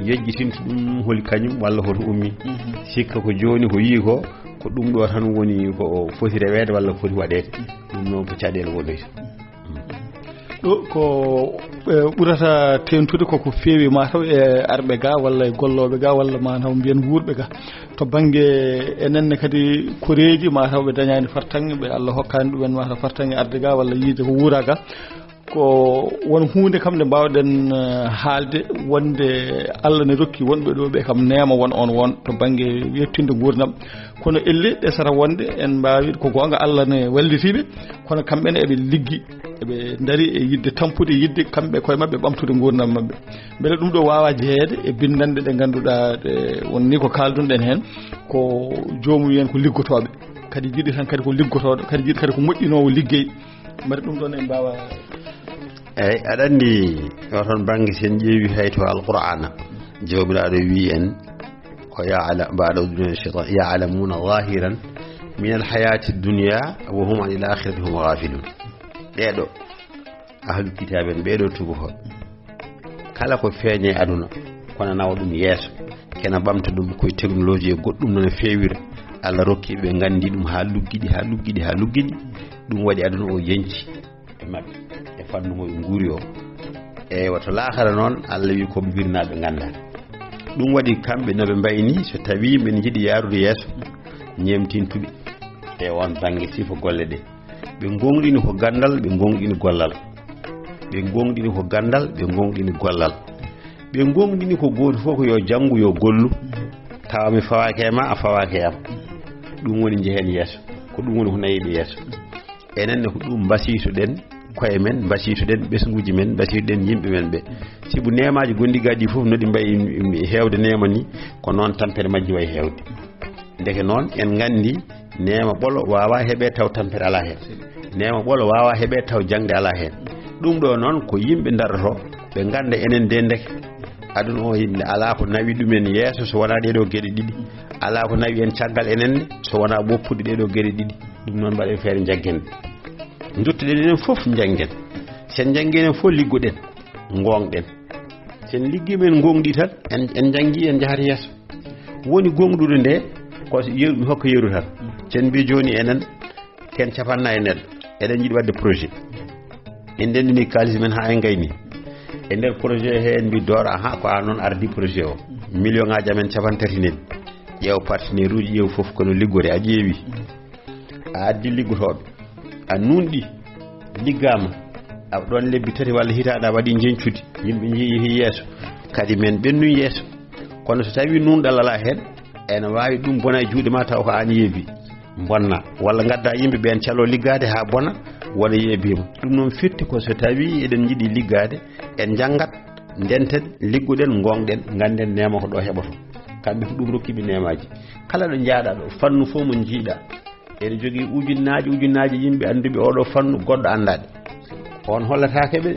yejjitinta ɗum holi kañum walla hoto ummi. Sikka ko jooni ko yii ko, ko ɗum ɗo tan woni ko foti reweede walla foti waɗeede. Ɗum noon ko caɗeele wondoyta. Ɗo ko, e, ɓurata tentude ko ko feewi mataw e arɓe ga walla e gollooɓe ga walla mataw mbiyen wuurɓe ga. To bannge enen ne kadi koreeji mataw ɓe dañaani fartaŋŋe, ɓe Allah hokkaani ɗumen mataw fartaŋŋe arde ga walla yiide ko wuura ga. Ko won huunde kam nde mbaawɗen, eh, haalde wonde Allah ne rokki wonɓe ɗo ɓe kam neema won on won to bannge yettinde nguurndam. Kono elle ɗesata wonde en mbaawi, ko goonga Allah ne wallitiiɓe, kono kamɓe ne eɓe liggi, eɓe ndari e yiɗde tampude, yiɗde kamɓe koye maɓɓe ɓamtude nguurndam maɓɓe. Mbele ɗum ɗo waawa jeyeede e binndanɗe ɗe ngannduɗaa ɗe won ni ko kaaldunɗen heen, ko joomum en ko liggotooɓe, kadi jiɗi tan kadi ko liggotooɗo, kadi jiɗi kadi ko moƴƴinoowo liggey. Mbaɗa ɗum ɗon en mbaawa. Eyi, aɗa anndi, o toon bannge, sen ƴeewi hay to Alqur'aana, Joomiraaɗo wii en ko: "Ya'la-, ba'da a'uuzu billahi minash shaytaan, ya'lamuuna zaahiran minal hayaati dunya wa hum anil aakhirati hum ghaafiluun." Ɓee ɗo, ahlul kitaabi en, ɓee ɗo tubotooɓe. Kala ko feeñi e aduna, kono nawa ɗum yeeso, kena ɓamta ɗum koye technologie e goɗɗum no feewira. Allah rokki ɓe nganndi ɗum haa luggiɗi, haa luggiɗi, haa luggiɗi. Ɗum waɗi aduna o yenci e maɓɓe, e fannu mo ɓe nguuri o. Eywa, to laakara noon, Allah wi ko ɓe wirnaaɓe ngannda. Ɗum waɗi kamɓe no ɓe mbayi ni, so tawi ɓe njiɗi yaarude yeeso, ñeemtintuɓe e on bannge sifa golle ɗe. Ɓe ngoongɗini ko ganndal, ɓe ngoongɗini gollal. Ɓe ngoongɗini ko ganndal, ɓe ngoongɗini gollal. Ɓe ngoongɗini ko gooto fof ko yo janngu, yo gollu. Tawa mi fawaaki e ma, a fawaaki e am. Ɗum woni njehen yeeso. Ko ɗum woni ko nayiiɓe yeeso. Enen ne ko ɗum mbasiytoɗen koye men, mbasiytoɗen ɓesnguuji men, mbasiytoɗen yimɓe men ɓe. Sibu neemaaji gonɗi gaddi fof no ɗi mbayi heewde neema ni, ko noon tampere majji wayi heewde. Ndeke noon, en nganndi neema ɓolo waawaa heɓee taw tampere alaa heen. Neema ɓolo waawaa heɓee taw jaŋde alaa heen. Ɗum ɗo noon ko yimɓe ndaroto, ɓe ngannda enen de ndeke. Aduna o yimɓe alaa ko nawi ɗumen yeeso so wonaa ɗee ɗo geɗe ɗiɗi. Alaa ko nawi en caggal enen ne so wonaa woppude ɗee ɗo geɗe ɗiɗi. Ɗum noon mbaɗen feere njaggen. Nduttoɗen enen fof njanngen. Sen njanngi enen fof liggoɗen, ngoongɗen. Sen liggi men ngoongɗi tan, en, en njanngi en njahata yeeso. Woni goongɗude nde, ko yeru, mi hokka yeru tan. Sen mbi jooni enen, ken capanɗe nayi neɗɗo. Eɗen njiɗi waɗde projet. En ndenndini kaalis men haa en ngayni. E nder projet he en mbi doora, aha, ko an noon ardi projet o. Million ŋaaji amen capanɗe tati nen. Ƴeew partenaire uji, ƴeew fof kono liggore a ƴeewi. A addi liggotooɓe, a nunɗi, liggaama, a ɗoon lebbi tati walla hitaande a waɗi njeñcudi, yimɓe njii yehi yeeso, kadi men ɓennu yeeso. Kono so tawi nunɗal alaa heen, ene waawi ɗum bona e juuɗe ma taw ko aan yeebi, bonna, walla ngadda yimɓe ɓeen calo liggaade haa bona, wona yeebiima. Ɗum noon firti ko so tawi eɗen njiɗi liggaade, en njanngat, ndenten, liggoɗen, ngoongɗen, ngannden neema ko ɗo heɓoto. Kamɓe ko ɗum rokkiɓe neemaaji. Kala ɗo njaaɗa ɗo, fannu fof mo njiiɗa, ene jogii ujunnaaji, ujunnaaji yimɓe annduɓe oɗo fannu, goɗɗo anndaɗe. On hollataake ɓe,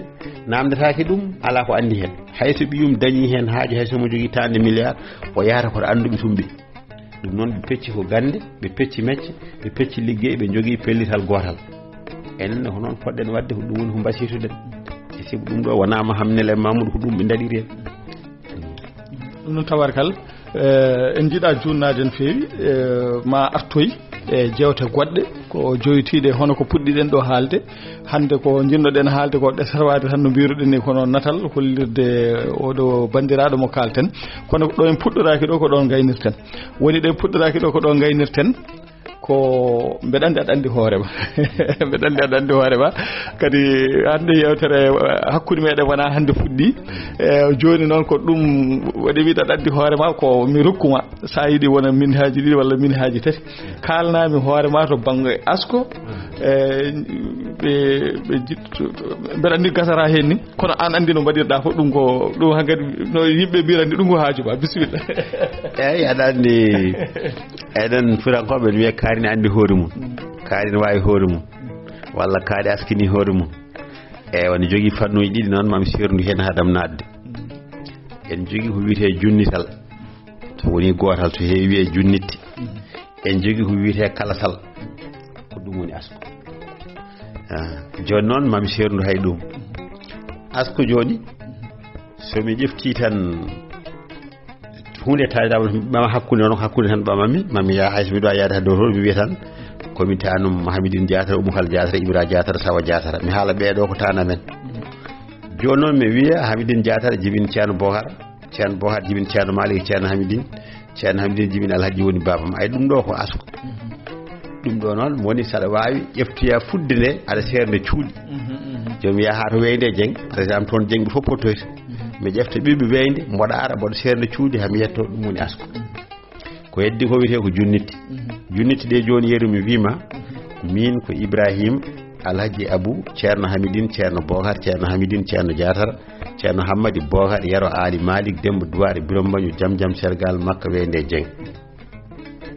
namdataake ɗum, alaa ko anndi heen. Hay so ɓiyum dañii heen haaju, hay so mo jogii tande milliard, o yahata koto annduɓe tumɓe. Ɗum noon ɓe pecci ko gannde, ɓe pecci mecce, ɓe pecci liggey, ɓe njogii pellital gootal. Enen ne ko noon poɗɗen waɗde, ko ɗum woni ko mbasiytoɗen. E sibu ɗum ɗo wonaa Mahamnel e Mamoudou, ko ɗum ɓe ndaɗiri en. Ɗum noon tawarkal, eh, en njiɗa juunnaade no feewi, eh, ma artoy e jeewte goɗɗe ko joytiiɗe hono ko puɗɗiɗen ɗo haalde. Hannde ko njiɗnoɗen haalde ko ɗesata waade tan no mbiruɗen ni, kono natal hollirde oɗo banndiraaɗo mo kaalten. Kono ɗo en puɗɗoraaki ɗo ko ɗo ngaynirten. Woni ɗo en puɗɗoraaki ɗo ko ɗo ngaynirten. Ko mbeɗa anndi aɗa anndi hoore ma. Mbeɗa anndi aɗa anndi hoore ma. Kadi hannde yewtere, eh, hakkunde meɗen wona hannde fuɗɗi. Eh, jooni noon ko ɗum waɗi mbiɗa aɗa anndi hoore ma ko mi rokkuma. Sa yiɗi wona min haaji ɗiɗi walla min haaji tati. Kaalnami hoore ma to bannge asko. Eh, ɓe, ɓe jiɗ-, mbeɗa anndi gasata heen ni. Kono an anndi no mbaɗirɗa fof, ɗum ko, ɗum hankadi no yimɓe mbirani ɗum ko haaju ma. Bisimilla. Eyyi, aɗa anndi, enen Fulankoɓe ne wiya kaari ne anndi hoore mum. Kaari ne waawi hoore mum. Walla kaari askini hoore mum. Eyyi, woni jogii fannuuji ɗiɗi noon, mami seerndu heen haadam naatde. En jogii ko wiyetee junnital, so wonii gootal, so heewi wiyee junnitte. En jogii ko wiyetee kalasal, ko ɗum woni asko. Ah, jooni noon, mami seerndu hay ɗum. Asko jooni, so mi ƴeftii tan huunde taƴaama ɓama hakkunde, onon hakkunde tan ɓamami, mami yaha hay so miɗo yaade haa dow toon, mi wiya tan, ko mi taanum Hamidine Diatara, Oumou Kal Diatara, Ibra Diatara, Sawa Diatara. Mi haala ɓee ɗoo ko taana men. Jooni noon mi wiya Hamidine Diatara jibini Ceerno Bohar, Ceerno Bohar jibini Ceerno Malik, Ceerno Hamidine, Ceerno Hamidine jibini Alhaji woni baabam. Ay, ɗum ɗoo ko asko. Ɗum ɗoo noon woni saɗa waawi ƴeftoya fudde nde aɗa seernde cuuɗi. Jooni mi yaha to Weynde Dieng, par exemple, toon Dieng ɓe fof pottoyta. Mi ƴefta ɓiɓɓe Weynde, mboɗo ara, mboɗo seernde cuuɗi, haa mi yetto, ɗum woni asko. Ko heddi ko wiyetee ko junnitte. Junnitte ɗe jooni yeru mi wiima, min ko Ibrahim, Alhaji Abu, Ceerno Hamidine, Ceerno Bohar, Ceerno Hamidine, Ceerno Diatara, Ceerno Hammadi Bohar, Yero Ali Malik, Demba Duwaare, Birom Mbañu, Jam Jam Sergal, Makka Weynde Dieng.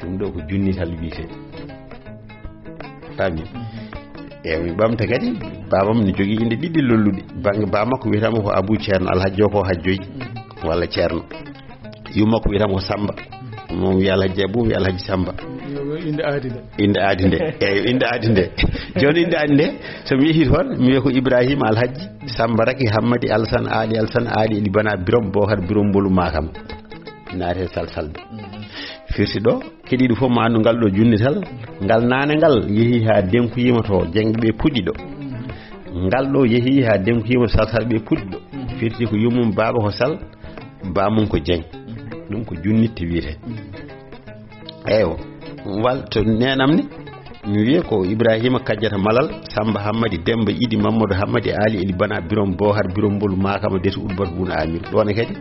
Ɗum ɗoo ko junnital wiyetee. Faami? E mi ɓamta kadi, baabam ne jogii innde ɗiɗi lolluɗe. Bannge baa makko wiyetama ko Abu Ceerno, Alhaji o ko Hajjoy, walla Ceerno. Yumma ko wiyetama ko Samba. Mo wiya Alhaji Abu, wiya Alhaji Samba. Yo, yo, innde aadi nde. Innde aadi nde. Eeyi, innde aadi nde. Jooni innde aadi nde, so mi yehii toon, mi wiya ko Ibrahima Alhaji, Samba Raki, Hammadi Alsan, Aali Alsan, Aali Eli Bana, Birom Bohar, Birom Mbolu Makam. Naate Sal Salɓe. Firti ɗo, keɗiiɗo fof ma anndu ngal ɗo junnital, ngal naane ngal yehii haa denkuyiima to Jeŋɓe ɓe puɗɗi ɗo. Ngal ɗo yehii haa denkuyiima to Sal Salɓe ɓe puɗɗi ɗo. Firti ko yummum baaba ko Sal, baamum ko Jeŋ. Ɗum ko junnitte wiyetee. Eywa, wal to neenam ni, mi wiye ko Ibrahima Kajjata Malal, Samba Hammadi, Demba Idi, Mamadou Hammadi, Ali Eli Bana, Birom Bohar, Birom Mbolu, Makama Desi, Udbatu Bun Amir. Ɗoon e kadi,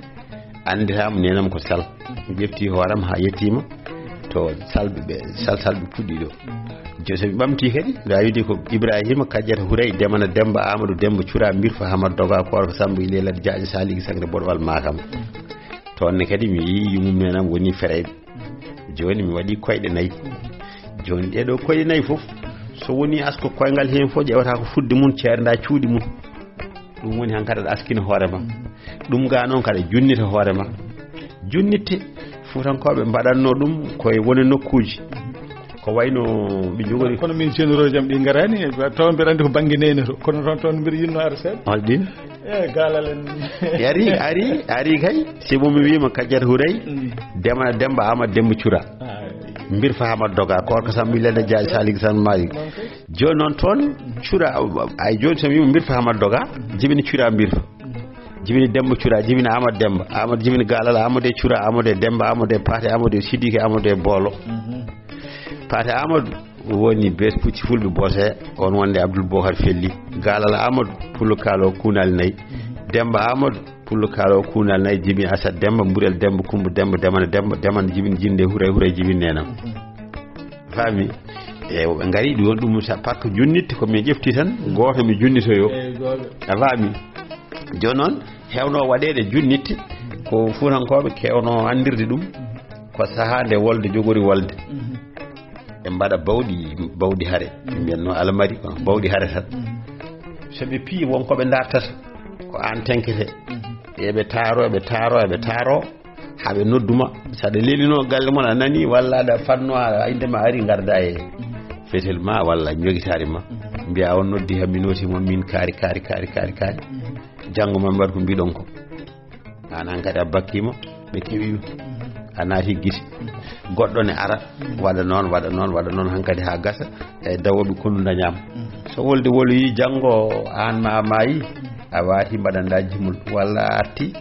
anndiraama neenam ko Sal. Mi ƴefti hooram haa yettiima to Salɓe ɓe, Sal Salɓe puɗɗi ɗo. Jo-, so mi ɓamti kadi, mi wiide ko Ibrahima Kajjata Huray, Demana Demba, Amadou Demba, Cura Mbirfa, Hamad Doga, Koorka Samba, Ile Ladde Jaaƴe, Saligi Sangre Boɗowal, Makama. Toon ne kadi mi yii yummum neenam woni Ferayɓe. Jooni mi waɗi koyɗe nayi. Jooni ɗee ɗoo koyɗe nayi fof, so woni asko koyngal heen fof ƴeewata ko fudde mum, ceernda cuuɗi mum. Ɗum woni han kadi aɗa askina hoore ma. Ɗum ga noon kadi junnita hoore ma. Junnitte, Fuutankooɓe mbaɗatno ɗum koye wone nokkuuji. Ko wayno ɓe njogori. Kono min généraux jam ɗi ngaraani, taw mbeɗa anndi ko bannge neynoto. Kono toon, toon mbiɗa yiɗno ar seeɗa. Hol ɗin? E gaalal en. Ari, ari, ari kay. Si mo mi wiima Kajjat Huray, Mm. Demana Demba Amadou Demba Cura. Ah, Mbirfa Hamad Doga, Koorka Sambi Lene Jaaji Salik San Malik. Noon kay. Jooni noon toon, Cura, ay jooni so mi wiima Mbirfa Hamad Doga, jibini Cura Mbirfa. Jibini Demba Cura, jibini Amadou Demba. Amadou jibini Gaalal, Amadou e Cura, Amadou e Demba, Amadou e Paate, Amadou e Sidiki, Amadou e Boolo. Mhm. Paate Amadou woni Bes Pucci Fulɓe Boose, on wonde Abdoul Bokar Felli. Gaalal Amadou, Pullo Kaalo Kuunal Nayi. Demba Amadou, Pullo Kaalo Kuunal Nayi, jibini Asad Demba, Mburel Demba, Kumba Demba, Demana Demba, Demana jibini Jinde, Huray, Huray jibini Neenam. Faami? E, ɓe ngari, ɗum, ɗum sa-, par que junnitte ko mi ƴefti tan, gooto mi junnitoyo. Eyi, gooto. A faami? Jooni noon, heewno waɗeede junnitte, ko Fuutankooɓe keewno anndirde ɗum, ko sahaa nde wolde jogori wolde. Mhm. Ɓe mbaɗa bawɗi, bawɗi hare. Ɓe mbiyatno alamari, kono bawɗi hare tan. Mhm. So ɓe piyi, won ko ɓe ndartata, ko aan tenkete. Mhm. Eɓe taaro, eɓe taaro, eɓe taaro, haa ɓe nodduma. So aɗa lelinoo galle mon, a nani, walla aɗa fanno, a, innde ma ari, ngarda e Mhm. fetel ma, walla ñogitaari ma. Mhm. Mbiya, "On noddi, haa mi nooti mon, min kaari, kaari, kaari, kaari, kaari." Mhm. Janngo ma mbaɗ ko mbiɗon ko. Aan hankadi a bakkiima, ɓe keɓiima. A naati gite. Goɗɗo ne ara, waɗa noon, waɗa noon, waɗa noon, hankadi haa gasa, e dawooɓe kondu ndañaama. So wolde woloyii janngo, aan ma a maayi, a waati mbaɗanɗa jimol, walla a arti,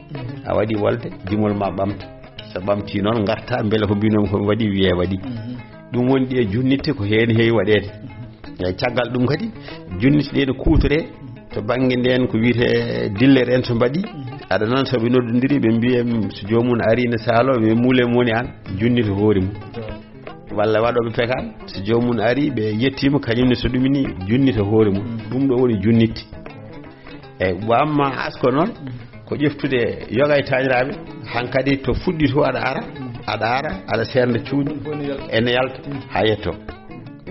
a waɗi wolde, jimol ma ɓamta. So ɓamti noon, ngarta, mbele ko mbinomi ko mi waɗi, wiyee waɗi. Ɗum woni ɗe junnitte ko heen heewi waɗeede. Eeyi, caggal ɗum kadi, junnitte ɗe ne kuutoree to bannge ndeen ko wiyetee dillere en so mbaɗi, aɗa nana so ɓe noddondiri, ɓe mbiya, "So joomum arii ne saaloo," ɓe muule mo woni aan, junnita hoore mum. Walla waɗooɓe pekaan, so joomum arii, ɓe yettiima, kañum ne so ɗumini, junnita hoore mum. Ɗum ɗo woni junnitte. Eeyi, wa amma asko noon, ko ƴeftude yoga e taaniraaɓe, hankadi to fuɗɗi to aɗa ara, aɗa ara, aɗa seernda cuuɗi, ene yalta, haa yetto.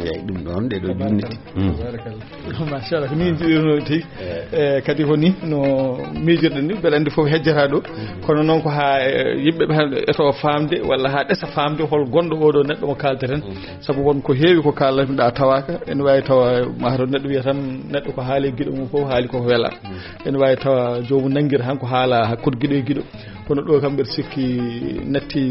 Eeyi, ɗum ɗoon, ɗee ɗoo junniti. Tabarakallah. Machallah, ko nii njiɗirnoo tigi. Eh. Eh, kadi ko nii no miijirɗen ni, mbeɗa anndi fof hejjata ɗo. Mm. Kono noon ko haa, eh, yimɓe ɓe hannde eto faamde walla haa ɗesa faamde hol gonɗo oo ɗoo neɗɗo mo kaalteten. Mm. Sabu won ko heewi ko kaalatmi ɗaa tawaaka. Ene waawi tawa maa to neɗɗo wiya tan neɗɗo ko haali giɗo mum fof haali koko welaa. Mm. Ene waawi tawa joomum nanngira tan ko haala hakkunde giɗo e giɗo. Kono ɗo kam mbeɗa sikki natti,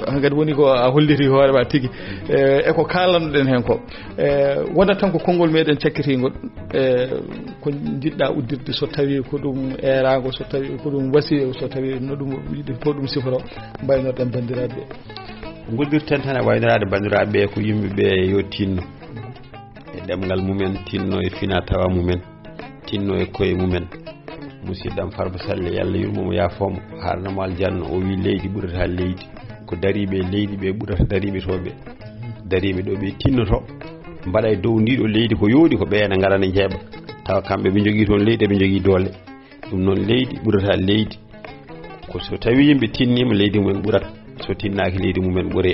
hankadi woni ko a holliti hoore ma tigi. Eh, e ko kaalannoɗen heen ko. Eh, wonat tan ko konngol meɗen cakkitingol. Eh, ko njiɗɗa uddirde so tawi ko ɗum eeraango, so tawi ko ɗum wasiya, so tawi no ɗum yiɗi ko ɗum siforo, mbaynorɗen banndiraaɓe ɓe. Nguddirten tan e waynoraade banndiraaɓe ɓe ko yimɓe ɓe yo tinno e ɗemngal mumen, tinno e fina tawa mumen, tinno e koye mumen. Musidɗam Farba Sall, yo Allah yurmo mo, yaafo mo, haalna mo aljanna, o wi leydi ɓurata leydi. Ko dariiɓe e leydi ɓe ɓurata dariiɓe to ɓe. Dariiɓe ɗo ɓe tinnoto, mbaɗa e dow ndiɗo leydi ko yooɗi, ko ɓe ene ngarana njeeɓa. Tawa kamɓe ɓe njogii toon leydi, ɓe njogii doole. Ɗum noon leydi ɓurata leydi. Ko so tawi yimɓe tinniima leydi mumen ɓurat. So tinnaaki leydi mumen ɓure.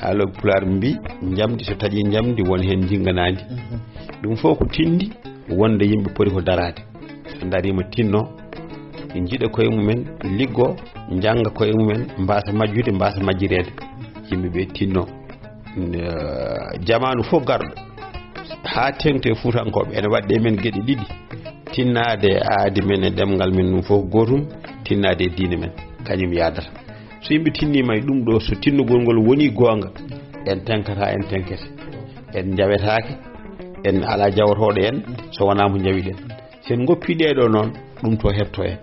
Haalooɓe Pulaar mbi, njamdi so taƴi njamdi won heen njinnganaandi. Mhm. Ɗum fof ko tinndi wonde yimɓe poti ko daraade. So ndariima tinno, njiɗa koye mumen, liggo, njannga koye mumen, mbaasa majjude, mbaasa majjireede. Yimɓe ɓe tinno. Eh, jamaanu fof garɗo, haa teeŋti e Fuutankooɓe, ene waɗde e men geɗe ɗiɗi. Tinnaade e aadi men e ɗemngal men ɗum fof gootum, tinnaade e diine men, kañum yaadata. So yimɓe tinniima e ɗum ɗo, so tinnugol ngol woni goonga, en teŋkata, en teŋkete. En njawetaake, en alaa jawotooɗo en, so wonaa mo njawiɗen. So en ngoppii ɗee ɗoo noon, ɗum to heɓto en.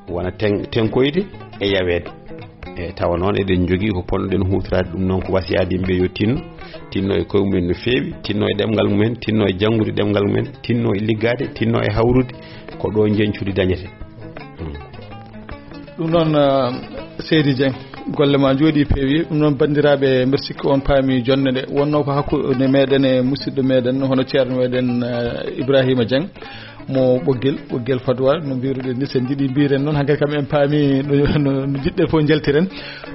Wona ten-, tenkoyde e yaweede. E tawa noon eɗen njogii ko ponnoɗen huutoraade, ɗum noon ko wasiyaaji yimɓe yo tinno, tinno e koye mumen no feewi, tinno e ɗemngal mumen, tinno e janngude ɗemngal mumen, tinno e liggaade, tinno e hawrude, ko ɗo njeñcudi dañete. Mm. Ɗum noon, eh, Seydi Dieng, golle ma njooɗii peewi. Ɗum noon, banndiraaɓe, mbeɗa sikki on paami jonde nde. Wonnoo ko hakkunde meɗen e musidɗo meɗen, hono ceerno meɗen, eh, Ibrahima Dieng, mo Ɓoggel, Ɓoggel Fadwa, no mbiruɗen ni, sen njiɗi mbiren noon, hankadi kam en paami no, no, no njiɗɗen fof njaltiren.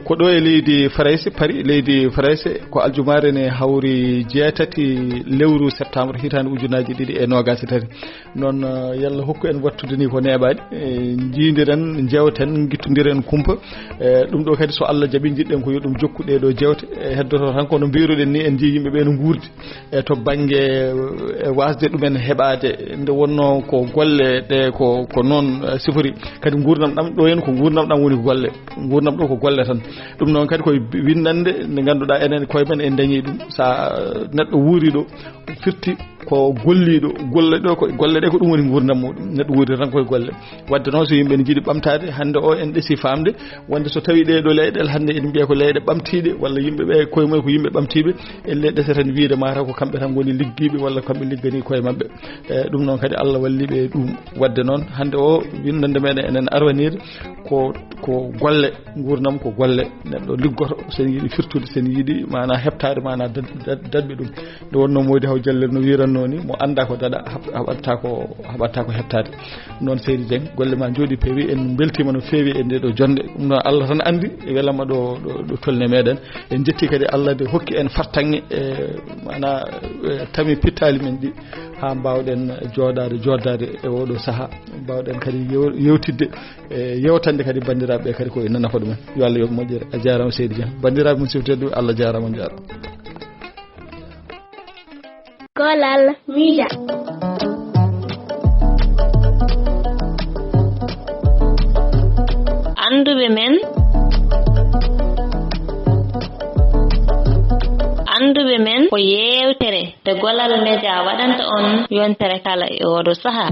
Ko ɗo e leydi Farayse, Paris, leydi Farayse, ko aljumaare ne hawri jeetati lewru septembre, hitaande ujunaaji ɗiɗi e noogaas e tati. Noon, eh, yalla hokku en wattude ni ko neeɓaani. Eh, njiindiren, njeewten, ngittondiren kumpa. Eh, ɗum ɗo kadi so Allah jaɓi, njiɗɗen ko yo ɗum jokku ɗee ɗo jeewte. Eh, heddoto tan ko no mbiruɗen ni, en njii yimɓe ɓe no nguurdi. E to bannge, eh, waasde ɗumen heɓaade, nde wonnoo ko golle ɗe ko, ko noon, eh, sifori. Kadi nguurndam ɗam ɗo en ko nguurndam ɗam woni ko golle. Nguurndam ɗo ko golle tan. Ɗum noon kadi koye winndannde nde ngannduɗaa enen koye men en dañii ɗum. Sa, eh, neɗɗo wuuri ɗo, firti ko golliiɗo, golle ɗo ko, golle ɗe ko ɗum woni nguurndam muɗum. Neɗɗo wuuri tan koye golle. Wadde noon, so yimɓe ne njiɗi ɓamtaade, hannde o en ɗesi faamde, wonde so tawi ɗee ɗo leyɗeele hannde eɗen mbiya ko leyɗe ɓamtiiɗe, walla yimɓe ɓe koye mumen ko yimɓe ɓamtiiɓe, en ɗesata tan wiyde mataw ko kamɓe tan ngoni liggiiɓe, walla kamɓe liggani koye maɓɓe. E ɗum noon kadi Allah walli ɓe e ɗum. Wadde noon, hannde o winndannde meɗen enen arwaniide ko, ko golle, nguurndam ko golle. Neɗɗo liggoto, sen yiɗi firtude, sen yiɗi maanaa heɓtaade, maanaa dad-, dad-, daɗɓe ɗum. Nde wonnoo Moodi Haw Jallo no wiiranno ni, mo anndaa ko daɗa, haɓ-, haɓataa ko, haɓataa ko heɓtaade. Noon Seydi Dieng, golle ma njooɗii peewi, en mbeltiima no feewi e ndee ɗo jonnde. Ɗum noon Allah tan anndi, e welama ɗo, ɗo, ɗo tolni meɗen. En njettii kadi Allah nde hokki en fartaŋŋe, e, maanaa, e, tami pittaali men ɗi, haa mbaawɗen jooɗaade, jooɗaade e oo ɗo sahaa. Mbaawɗen kadi yew-, yewtidde, e, yewtande kadi banndiraaɓe ɓe kadi ko ina nafa ɗumen. Yo Allah yoɓ moƴƴere. A jaaraama Seydi Dieng. Banndiraaɓe musidɓe tedduɓe, Allah jaaraama, on njaaraama. Kolal Media. Annduɓe men, annduɓe men ko yeewtere nde Kolal Media waɗanta on yontere kala e oɗo sahaa.